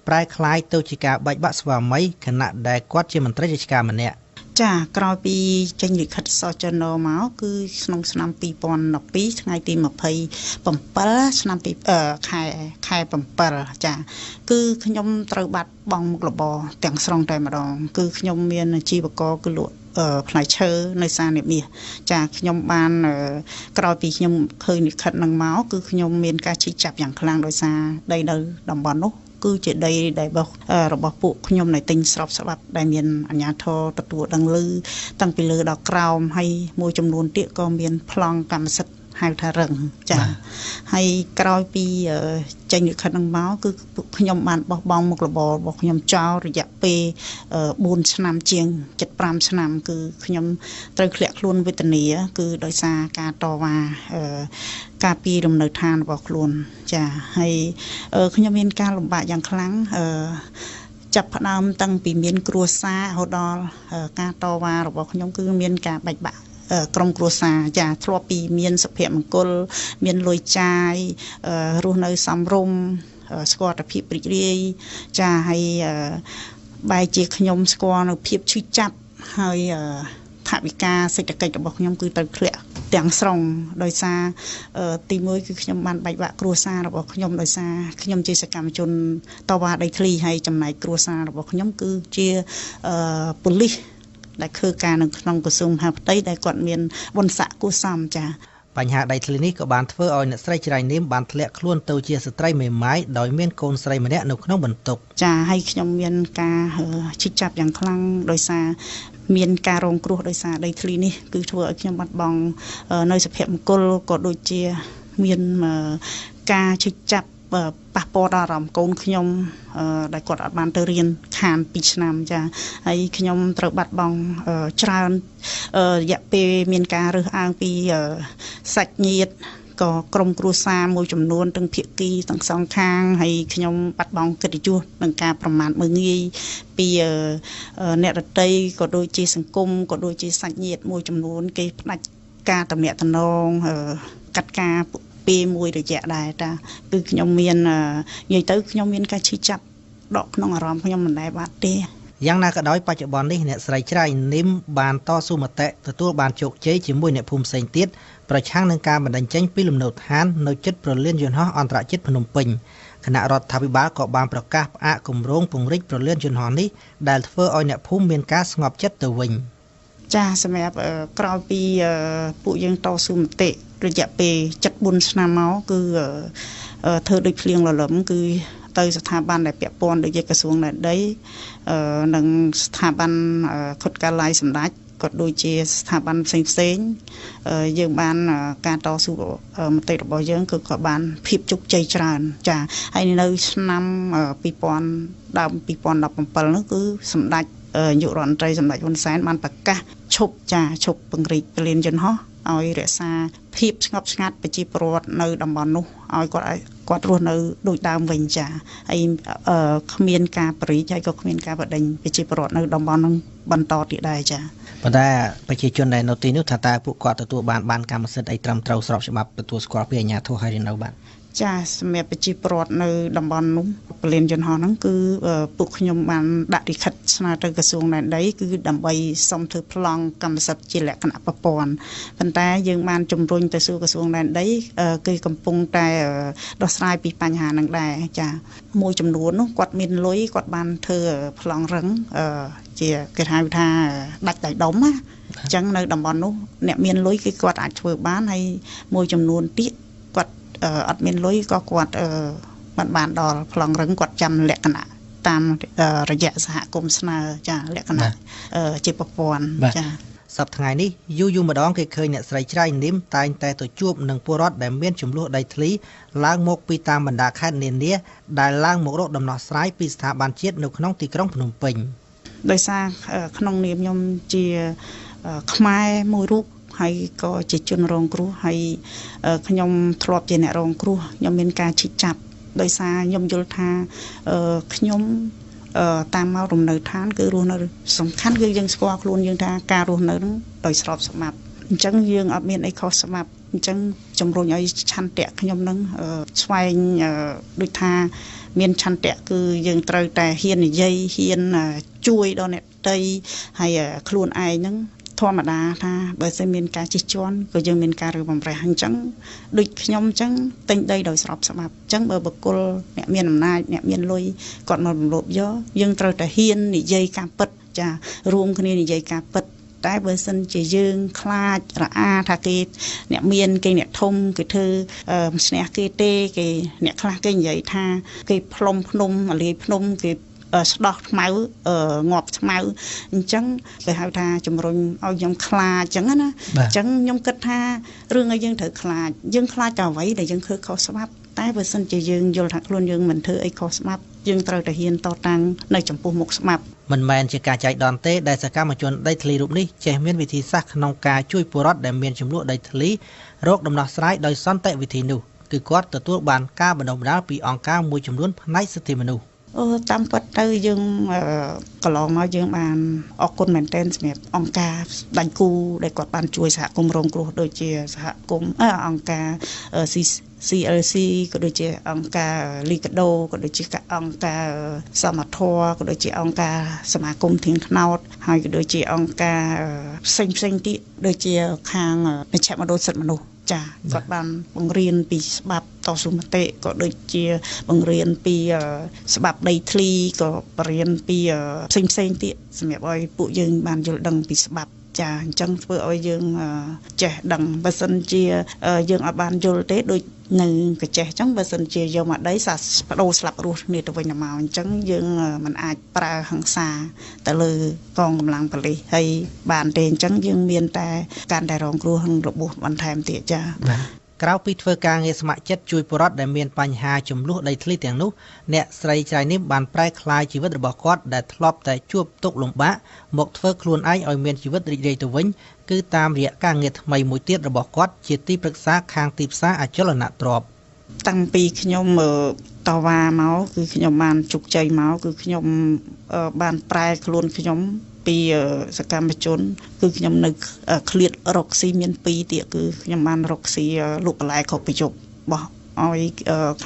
Speaker 11: ប្រែក្លាយទៅជាការបែកបាក់ស្វាមីខណៈដែលគាត់ជាមន្ត្រីរាជការម្នាក់
Speaker 10: ចាក្រោយពីចេញលិខិតសចនមកគឺក្នុងឆ្នាំ2012ថ្ងៃទី27ឆ្នាំទីខែ7ចាគឺខ្ញុំត្រូវបាត់បង់មុខរបរទាំងស្រុងតែម្ដងគឺខ្ញុំមានអាជីវករគឺលក់ផ្លែឈើនៅសានិមាសចាខ្ញុំបានក្រោយពីខ្ញុំឃើញលិខិតនឹងមកគឺខ្ញុំមានការឈឺចាប់យ៉ាងខ្លាំងដោយសារដីនៅតំបន់នោះគឺជាដីដែលរបស់ពួកខ្ញុំនៅទិញស្របច្បាប់ដែលមានអាជ្ញាធរទទួលដឹងឮតាំងពីលើដល់ក្រោមហើយមួយចំនួនទៀតក៏មានប្លង់កម្មសិទ្ធិហៅថារឹងចាហើយក្រោយពីចេញលិខិតនឹងមកគឺខ្ញុំបានបោះបង់មុខរបររបស់ខ្ញុំចោលរយៈពេល4ឆ្នាំជាង75ឆ្នាំគឺខ្ញុំត្រូវធ្លាក់ខ្លួនវេទនាគឺដោយសារការតវ៉ាការពីរំនៅឋានរបស់ខ្លួនចាហើយខ្ញុំមានការលំបាកយ៉ាងខ្លាំងចាប់ផ្ដើមតាំងពីមានគ្រួសាររហូតដល់ការតវ៉ារបស់ខ្ញុំគឺមានការបែកបាក់ក្រុមគ្រួសារចាធ្លាប់ពីមានសុភមង្គលមានលុយចាយរស់នៅសមរម្យស្គាល់តែភាពរីករាយចាហើយបែរជាខ្ញុំស្គាល់នៅភាពឈឺចាប់ហើយថវិកាសេដ្ឋកិច្ចរបស់ខ្ញុំគឺត្រូវធ្លាក់ទាំងស្រុងដោយសារទីមួយគឺខ្ញុំបានបែកបាក់គ្រួសាររបស់ខ្ញុំដោយសារខ្ញុំជាសកម្មជនតវ៉ាដីធ្លីហើយចំណែកគ្រួសាររបស់ខ្ញុំគឺជាប៉ូលីសដែលធ្វើការនៅក្នុងក្រសួងមហាផ្ទៃដែលគាត់មានបុណ្យស័ក្តិគួរសមចា
Speaker 11: បញ្ហាដីធ្លីនេះក៏បានធ្វើឲ្យអ្នកស្រីច្រៃនាមបានធ្លាក់ខ្លួនទៅជាស្ត្រីមេម៉ាយដោយមានកូនស្រីម្នាក់នៅក្នុងបន្ទុក
Speaker 10: ចាហើយខ្ញុំមានការឈឺចាប់យ៉ាងខ្លាំងដោយសារមានការរងគ្រោះដោយសារដីធ្លីនេះគឺធ្វើឲ្យខ្ញុំបាត់បង់នៅសុភមង្គលក៏ដូចជាមានការឈឺចាប់ប៉ះពាល់ដល់អារម្មណ៍កូនខ្ញុំដែលគាត់អត់បានទៅរៀនខាន2ឆ្នាំចាហើយខ្ញុំត្រូវបាត់បង់ច្រើនរយៈពេលមានការរើសអើងពីសាច់ញាតិក៏ក្រុមគ្រួសារមួយចំនួនទាំងភាគីទាំងសងខាងហើយខ្ញុំបាត់បង់កិត្តិយសនិងការប្រមាថមើលងាយពីអ្នកដទៃក៏ដូចជាសង្គមក៏ដូចជាសាច់ញាតិមួយចំនួនគេផ្ដាច់ការតំណាក់តំណងកាត់ការពេលមួយរយៈដែរតាគឺខ្ញុំមាននិយាយទៅខ្ញុំមានការឈឺចាប់ដកក្នុងអារម្មណ៍ខ្ញុំមិនដែលបាត់ទេ
Speaker 11: យ៉ាងណាក៏ដោយបច្ចុប្បន្ននេះអ្នកស្រីច្រៃនីមបានតស៊ូមតិទទួលបានជោគជ័យជាមួយអ្នកភូមិផ្សេងទៀតប្រឆាំងនឹងការបណ្តេញចេញពីលំនៅឋាននៅជិតព្រលានយន្តហោះអន្តរជាតិភ្នំពេញគណៈរដ្ឋាភិបាលក៏បានប្រកាសផ្អាកគម្រោងពង្រីកព្រលានយន្តហោះនេះដែលធ្វើឲ្យអ្នកភូមិមានការស្ងប់ចិត្តទៅវិញ
Speaker 10: ចាសម្រាប់ក្រោយពីពួកយើងតស៊ូមតិរយៈពេល74ឆ្នាំមកគឺធ្វើដូចភ្លៀងលលឹមគឺទៅស្ថាប័នដែលពាក់ព័ន្ធដូចជាក្រសួងដែនដីនិងស្ថាប័នខុទ្ទកាល័យសម្ដេចក៏ដូចជាស្ថាប័នផ្សេងផ្សេងយើងបានការតស៊ូមតិរបស់យើងគឺក៏បានភាពជោគជ័យច្រើនចាហើយនៅឆ្នាំ2000ដើម2017នោះគឺសម្ដេចនាយករដ្ឋមន្ត្រីសម្ដេចហ៊ុនសែនបានប្រកាសឈប់ចាឈប់ពង្រីកព្រលានយន្តហោះឲ្យរក្សាភាពស្ងប់ស្ងាត់ប្រជាពលរដ្ឋនៅតំបន់នោះឲ្យ គាត់រស់នៅដូចដើមវិញចាហើយគ្មានការបរិយាហើយក៏គ្មានការបដិញប្រជាពលរដ្ឋនៅតំបន់ហ្នឹងបន្តទៀតដែរចា
Speaker 11: ប៉ុន្តែប្រជាជនដែលនៅទីនោះថាតើពួកគាត់ទទួលបានកម្មសិទ្ធិអីត្រឹមត្រូវស្របច្បាប់ទទួលស្គាល់ពីអាជ្ញាធរហើយឬនៅបាទ
Speaker 10: ចាសម្រាប់ប្រជាពលរដ្ឋនៅតំបន់នោះពលានយន្តហោះហ្នឹងគឺពួកខ្ញុំបានដាក់លិខិតស្នើទៅក្រសួងដែនដីគឺដើម្បីសុំធ្វើប្លង់កម្មសិទ្ធិជាលក្ខណៈប្រព័ន្ធប៉ុន្តែយើងបានជំរុញទៅសួរក្រសួងដែនដីគឺកំពុងតែដោះស្រាយពីបញ្ហាហ្នឹងដែរចាមួយចំនួននោះគាត់មានលុយគាត់បានធ្វើប្លង់រឹងជាគេហៅថាដាច់ដៃដុំណាអញ្ចឹងនៅតំបន់នោះអ្នកមានលុយគឺគាត់អាចធ្វើបានហើយមួយចំនួនទៀតគាត់អត់មានលុយក៏គាត់មិនបានដល់ប្លង់រឹងគាត់ចាំលក្ខណៈតាមរយៈសហគមន៍ស្នើចាលក្ខណៈជាប្រព័ន្ធចា
Speaker 11: សប្តាហ៍ថ្ងៃនេះយូរយូរម្ដងគេឃើញអ្នកស្រីច្រៃនីមតែងតែទៅជួបនឹងពលរដ្ឋដែលមានចំនួនដីធ្លីឡើងមកពីតាមបណ្ដាខេត្តនានាដែលឡើងមករកដំណោះស្រាយពីស្ថាប័នជាតិនៅក្នុងទីក្រុងភ្នំពេញ
Speaker 10: ដោយសារក្នុងនាមខ្ញុំជាខ្មែរមួយរូបហើយក៏ជាជនរងគ្រោះហើយខ្ញុំធ្លាប់ជាអ្នករងគ្រោះខ្ញុំមានការឈឺចាប់ដោយសារខ្ញុំយល់ថាខ្ញុំតាមមករំនៅឋានគឺរស់នៅសំខាន់គឺយើងស្គាល់ខ្លួនយើងថាការរស់នៅនឹងដោយស្របច្បាប់អញ្ចឹងយើងអត់មានអីខុសច្បាប់អញ្ចឹងជំរុញឲ្យឆន្ទៈខ្ញុំនឹងស្វែងដូចថាមានឆន្ទៈគឺយើងត្រូវតែហ៊ាននិយាយហ៊ានជួយដល់អ្នកដទៃហើយខ្លួនឯងនឹងធម្មតាថាបើសិនមានការជិះជាន់ក៏យើងមានការរើបំរាស់អញ្ចឹងដូចខ្ញុំអញ្ចឹងទិញដីដោយស្របច្បាប់អញ្ចឹងបើបុគ្គលអ្នកមានអំណាចអ្នកមានលុយគាត់មករំលោភយកយើងត្រូវតែហ៊ាននិយាយការពិតចារួមគ្នានិយាយការពិតតែបើសិនជាយើងខ្លាចរអាថាគេអ្នកមានគេអ្នកធំគេធ្វើមិនឈ្នះគេទេគេអ្នកខ្លះគេនិយាយថាគេផ្លុំភ្នំអាលាយភ្នំគេស្ដោះខ្មៅងាប់ខ្មៅអញ្ចឹងគេហៅថាជំរុញឲ្យខ្ញុំខ្លាចអញ្ចឹងណាអញ្ចឹងខ្ញុំគិតថារឿងឲ្យយើងត្រូវខ្លាចយើងខ្លាចតែអ្វីដែលយើងធ្វើខុសច្បាប់តែបើសិនជាយើងយល់ថាខ្លួនយើងមិនធ្វើអីខុសច្បាប់យើងត្រូវតែហ៊ានតតាំងនៅចំពោះមុខច្បាប់
Speaker 11: មិនមែនជាការចៃដន្យទេដែលសកម្មជនដីធ្លីរូបនេះចេះមានវិធីសាស្ត្រក្នុងការជួយពលរដ្ឋដែលមានចំនួនដីធ្លីរកដំណោះស្រាយដោយសន្តិវិធីនោះគឺគាត់ទទួលបានការបណ្ដុះបណ្ដាលពីអង្គការមួយចំនួនផ្នែកសិទ្ធិមនុស្ស
Speaker 10: តាមពិតទៅយើងកន្លងមកយើងបានអរគុណមែនទែនសម្រាប់អង្គការដៃគូដែលគាត់បានជួយសហគមន៍រងគ្រោះដូចជាសហគមន៍អង្គការ CLC ក៏ដូចជាអង្គការលីកាដូក៏ដូចជាអង្គការសមធម៌ក៏ដូចជាអង្គការសមាគមធាងថ្នោតហើយក៏ដូចជាអង្គការផ្សេងផ្សេងទៀតដូចជាខាងមជ្ឈមណ្ឌលសិទ្ធិមនុស្សចាគាត់បានបង្រៀនពីច្បាប់តស៊ូមតិក៏ដូចជាបង្រៀនពីច្បាប់ដីធ្លីក៏បង្រៀនពីផ្សេងផ្សេងទៀតសម្រាប់ឲ្យពួកយើងបានយល់ដឹងពីច្បាប់ចាអញ្ចឹងធ្វើឲ្យយើងចេះដឹងបើសិនជាយើងអត់បានយល់ទេដូចនៅកញ្ចេះអញ្ចឹងបើសិនជាយកមកដីសាបដូរស្លាប់រស់គ្នាទៅវិញទៅមកអញ្ចឹងយើងមិនអាចប្រើហិង្សាទៅលើកងកម្លាំងប៉ូលីសហើយបានទេអញ្ចឹងយើងមានតែកាន់តែរងគ្រោះនិងរបួសបន្ថែមទៀតចា
Speaker 11: ក្រៅពីធ្វើការងារស្ម័គ្រចិត្តជួយពលរដ្ឋដែលមានបញ្ហាចំនួនដីធ្លីទាំងនោះអ្នកស្រីច្រៃនីមបានប្រែក្លាយជីវិតរបស់គាត់ដែលធ្លាប់តែជួបទុក្ខលំបាកមកធ្វើខ្លួនឯងឲ្យមានជីវិតរីករាយទៅវិញគឺតាមរយៈការងារថ្មីមួយទៀតរបស់គាត់ជាទីប្រឹក្សាខាងទីផ្សារអចលនទ្រព្យ
Speaker 10: តាំងពីខ្ញុំតវ៉ាមកគឺខ្ញុំបានជោគជ័យមកគឺខ្ញុំបានប្រែខ្លួនខ្ញុំពីសកម្មជនគឺខ្ញុំនៅឃ្លាតរកស៊ីមាន2ទៀតគឺខ្ញុំបានរកស៊ីលក់បន្លែគ្រប់ប្រយុទ្ធបោះឲ្យ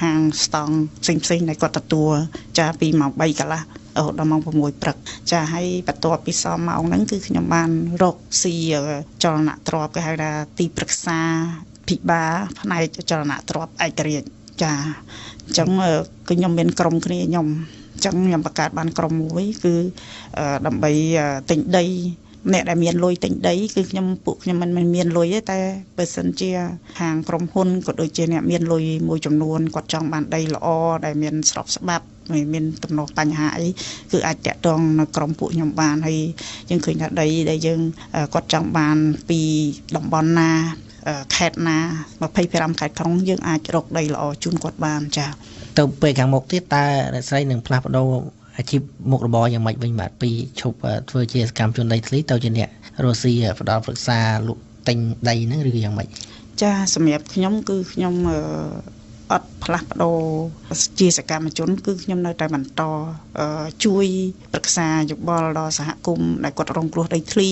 Speaker 10: ខាងស្តង់ផ្សេងផ្សេងដែលគាត់ទទួលចាពីម៉ោង3កន្លះរហូតដល់ម៉ោង6ព្រឹកចាហើយបន្ទាប់ពីសមម៉ោងហ្នឹងគឺខ្ញុំបានរកស៊ីចលនទ្រព្យគេហៅថាទីប្រឹក្សាភិបាលផ្នែកចលនទ្រព្យឯករាជ្យចាអញ្ចឹងគឺខ្ញុំមានក្រុមគ្នាខ្ញុំអញ្ចឹងខ្ញុំបង្កើតបានក្រុមមួយគឺដើម្បីទិញដីអ្នកដែលមានលុយទិញដីគឺខ្ញុំពួកខ្ញុំមិនមានលុយទេតែបើសិនជាខាងក្រុមហ៊ុនក៏ដូចជាអ្នកមានលុយមួយចំនួនគាត់ចង់បានដីល្អដែលមានស្របច្បាប់មិនមានទំនាស់បញ្ហាអីគឺអាចតាក់ទងនៅក្រុមពួកខ្ញុំបានហើយយើងឃើញថាដីដែលយើងគាត់ចង់បានពីតំបន់ណាខេត្តណា25ខេត្តក្រុងយើងអាចរកដីល្អជូនគាត់បានចា
Speaker 11: ទៅពេលខាងមុខទៀតតើអ្នកស្រីនឹងផ្លាស់ប្ដូរអាជីពមុខរបរយ៉ាងម៉េចវិញបាទពីឈប់ធ្វើជាសកម្មជនដីធ្លីទៅជាអ្នករកស៊ីផ្ដល់ប្រឹក្សាលក់ទិញដីហ្នឹងឬយ៉ាងម៉េច
Speaker 10: ចាសម្រាប់ខ្ញុំគឺខ្ញុំ អត់ផ្លាស់ប្ដូរជាសកម្មជនគឺខ្ញុំនៅតែបន្តជួយប្រឹក្សាយោបល់ដល់សហគមន៍ដែលគាត់រងគ្រោះដីធ្លី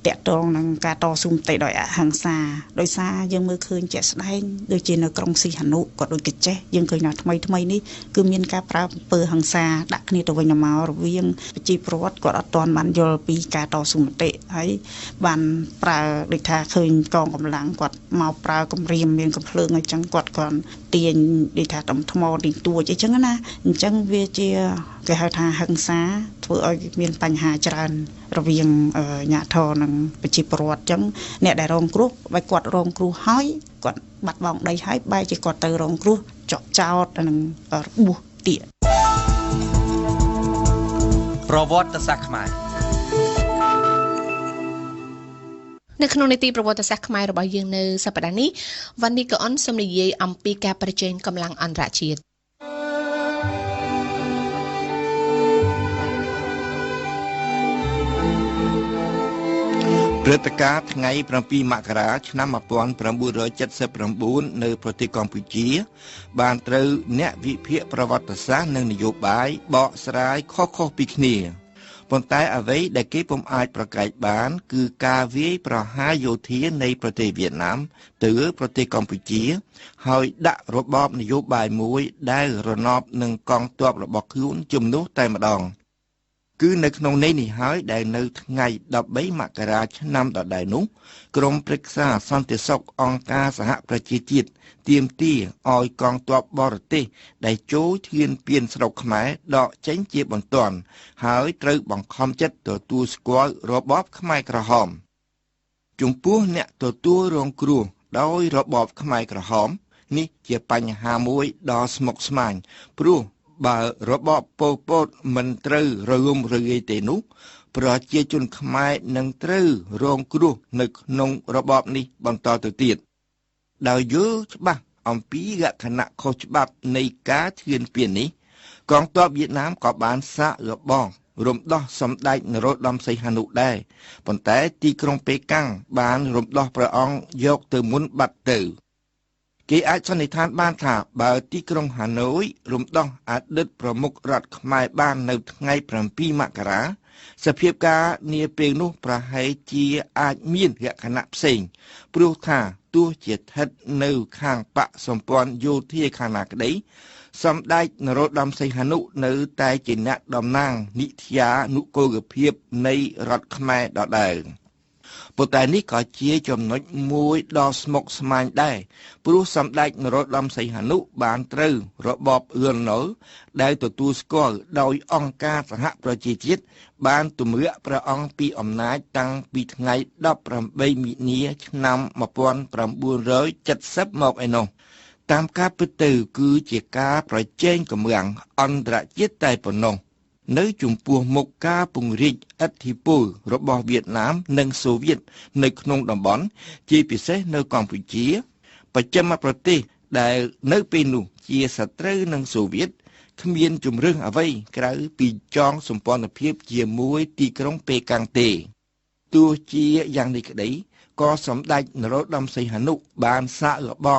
Speaker 10: តាក់ទងនឹងការតស៊ូមតិដោយអហិង្សាដោយសារយើងមើលឃើញជាក់ស្ដែងដូចជានៅក្រុងសីហនុក៏ដូចកញ្ចេះយើងឃើញថាថ្មីថ្មីនេះគឺមានការប្រើអំពើហិង្សាដាក់គ្នាទៅវិញទៅមករវាងប្រជាពលរដ្ឋគាត់អត់ទាន់បានយល់ពីការតស៊ូមតិហើយបានប្រើដូចថាឃើញកងកម្លាំងគាត់មកប្រើគំរាមមានកំភ្លើងអញ្ចឹងគាត់គាត់ទាញដូចថាដុំថ្មទីទួចអីចឹងណាអញ្ចឹងវាជាគេហៅថាហិង្សាធ្វើឲ្យមានបញ្ហាច្រើនរវាងញាតិធរនិងប្រជាពលរដ្ឋអញ្ចឹងអ្នកដែលរងគ្រោះបើគាត់រងគ្រោះហើយគាត់បាត់បង់ដីហើយបែរជាគាត់ទៅរងគ្រោះចកចោតនិងរបួសទៀត
Speaker 6: ប្រវត្តិសាស្ត្រខ្មែរ
Speaker 1: នៅក្នុងនីតិប្រវត្តិសាស្ត្រខ្មែររបស់យើងនៅសប្តាហ៍នេះវណ្ណីកអុនសូមនិយាយអំពីការប្រជែងកម្លាំងអន្តរជាតិ
Speaker 12: ព្រឹត្តិការណ៍ថ្ងៃ7មករាឆ្នាំ1979នៅប្រទេសកម្ពុជាបានត្រូវអ្នកវិភាគប្រវត្តិសាស្ត្រនិងនយោបាយបកស្រាយខុសៗពីគ្នាប៉ុន្តែអ្វីដែលគេពុំអាចប្រកែកបានគឺការវាយប្រហារយោធានៃប្រទេសវៀតណាមទៅលើប្រទេសកម្ពុជាហើយដាក់របបនយោបាយមួយដែលរណបនឹងកងទ័ពរបស់ខ្លួនជំនួសតែម្ដងគឺនៅក្នុងន័យនេះហើយដែលនៅថ្ងៃ13មករាឆ្នាំដដែលនោះក្រុមប្រឹក្សាសន្តិសុខអង្គការសហប្រជាជាតិទាមទារឲ្យកងទ័ពបរទេសដែលចូលឈ្លានពានស្រុកខ្មែរដកចេញជាបន្ទាន់ហើយត្រូវបង្ខំចិត្តទទួលស្គាល់របបខ្មែរក្រហមចំពោះអ្នកទទួលរងគ្រោះដោយរបបខ្មែរក្រហមនេះជាបញ្ហាមួយដ៏ស្មុគស្មាញព្រោះបើរបបប៉ុលពតមិនត្រូវរលំរលាយទេនោះប្រជាជនខ្មែរនឹងត្រូវរងគ្រោះនៅក្នុងរបបនេះបន្តទៅទៀតដោយយល់ច្បាស់អំពីលក្ខណៈខុសច្បាប់នៃការឈ្លានពាននេះកងទ័ពវៀតណាមក៏បានសាកល្បងរំដោះសម្ដេចនរោត្តមសីហនុដែរប៉ុន្តែទីក្រុងប៉េកាំងបានរំដោះព្រះអង្គយកទៅមុនបាត់ទៅគេអាចសន្និដ្ឋានបានថាបើទីក្រុងហាណូយរំដោះអតីតប្រមុខរដ្ឋខ្មែរបាននៅថ្ងៃ7មករាសភាពការនាពេលនោះប្រហែលជាអាចមានលក្ខណៈផ្សេងព្រោះថាទោះជាស្ថិតនៅខាងបកសម្ព័ន្ធយោធាខាងណាក្តីសម្ដេចនរោត្តមសីហនុនៅតែជាអ្នកតំណាងនិត្យានុកូលភាពនៃរដ្ឋខ្មែរដដែលប៉ុន្តែនេះក៏ជាចំណុចមួយដ៏ស្មុគស្មាញដែរព្រោះសម្ដេចនរោត្តមសីហនុបានត្រូវរបបលន់នល់ដែលទទួលស្គាល់ដោយអង្គការសហប្រជាជាតិបានទម្លាក់ព្រះអង្គពីអំណាចតាំងពីថ្ងៃ18មីនាឆ្នាំ1970មកឯណោះតាមការពិតទៅគឺជាការប្រជែងកម្លាំងអន្តរជាតិតែប៉ុណ្ណោះនៅចំពោះមុខការពង្រីកឥទ្ធិពលរបស់វៀតណាមនិងសូវៀតនៅក្នុងតំបន់ជាពិសេសនៅកម្ពុជាបច្ចឹមប្រទេសដែលនៅពេលនោះជាសត្រូវនឹងសូវៀតគ្មានជម្រើសអ្វីក្រៅពីចងសម្ព័ន្ធភាពជាមួយទីក្រុងប៉េកាំងទេទោះជាយ៉ាងនេះក្តីក៏សម្ដេចនរោត្តមសីហនុបានសាកល្បង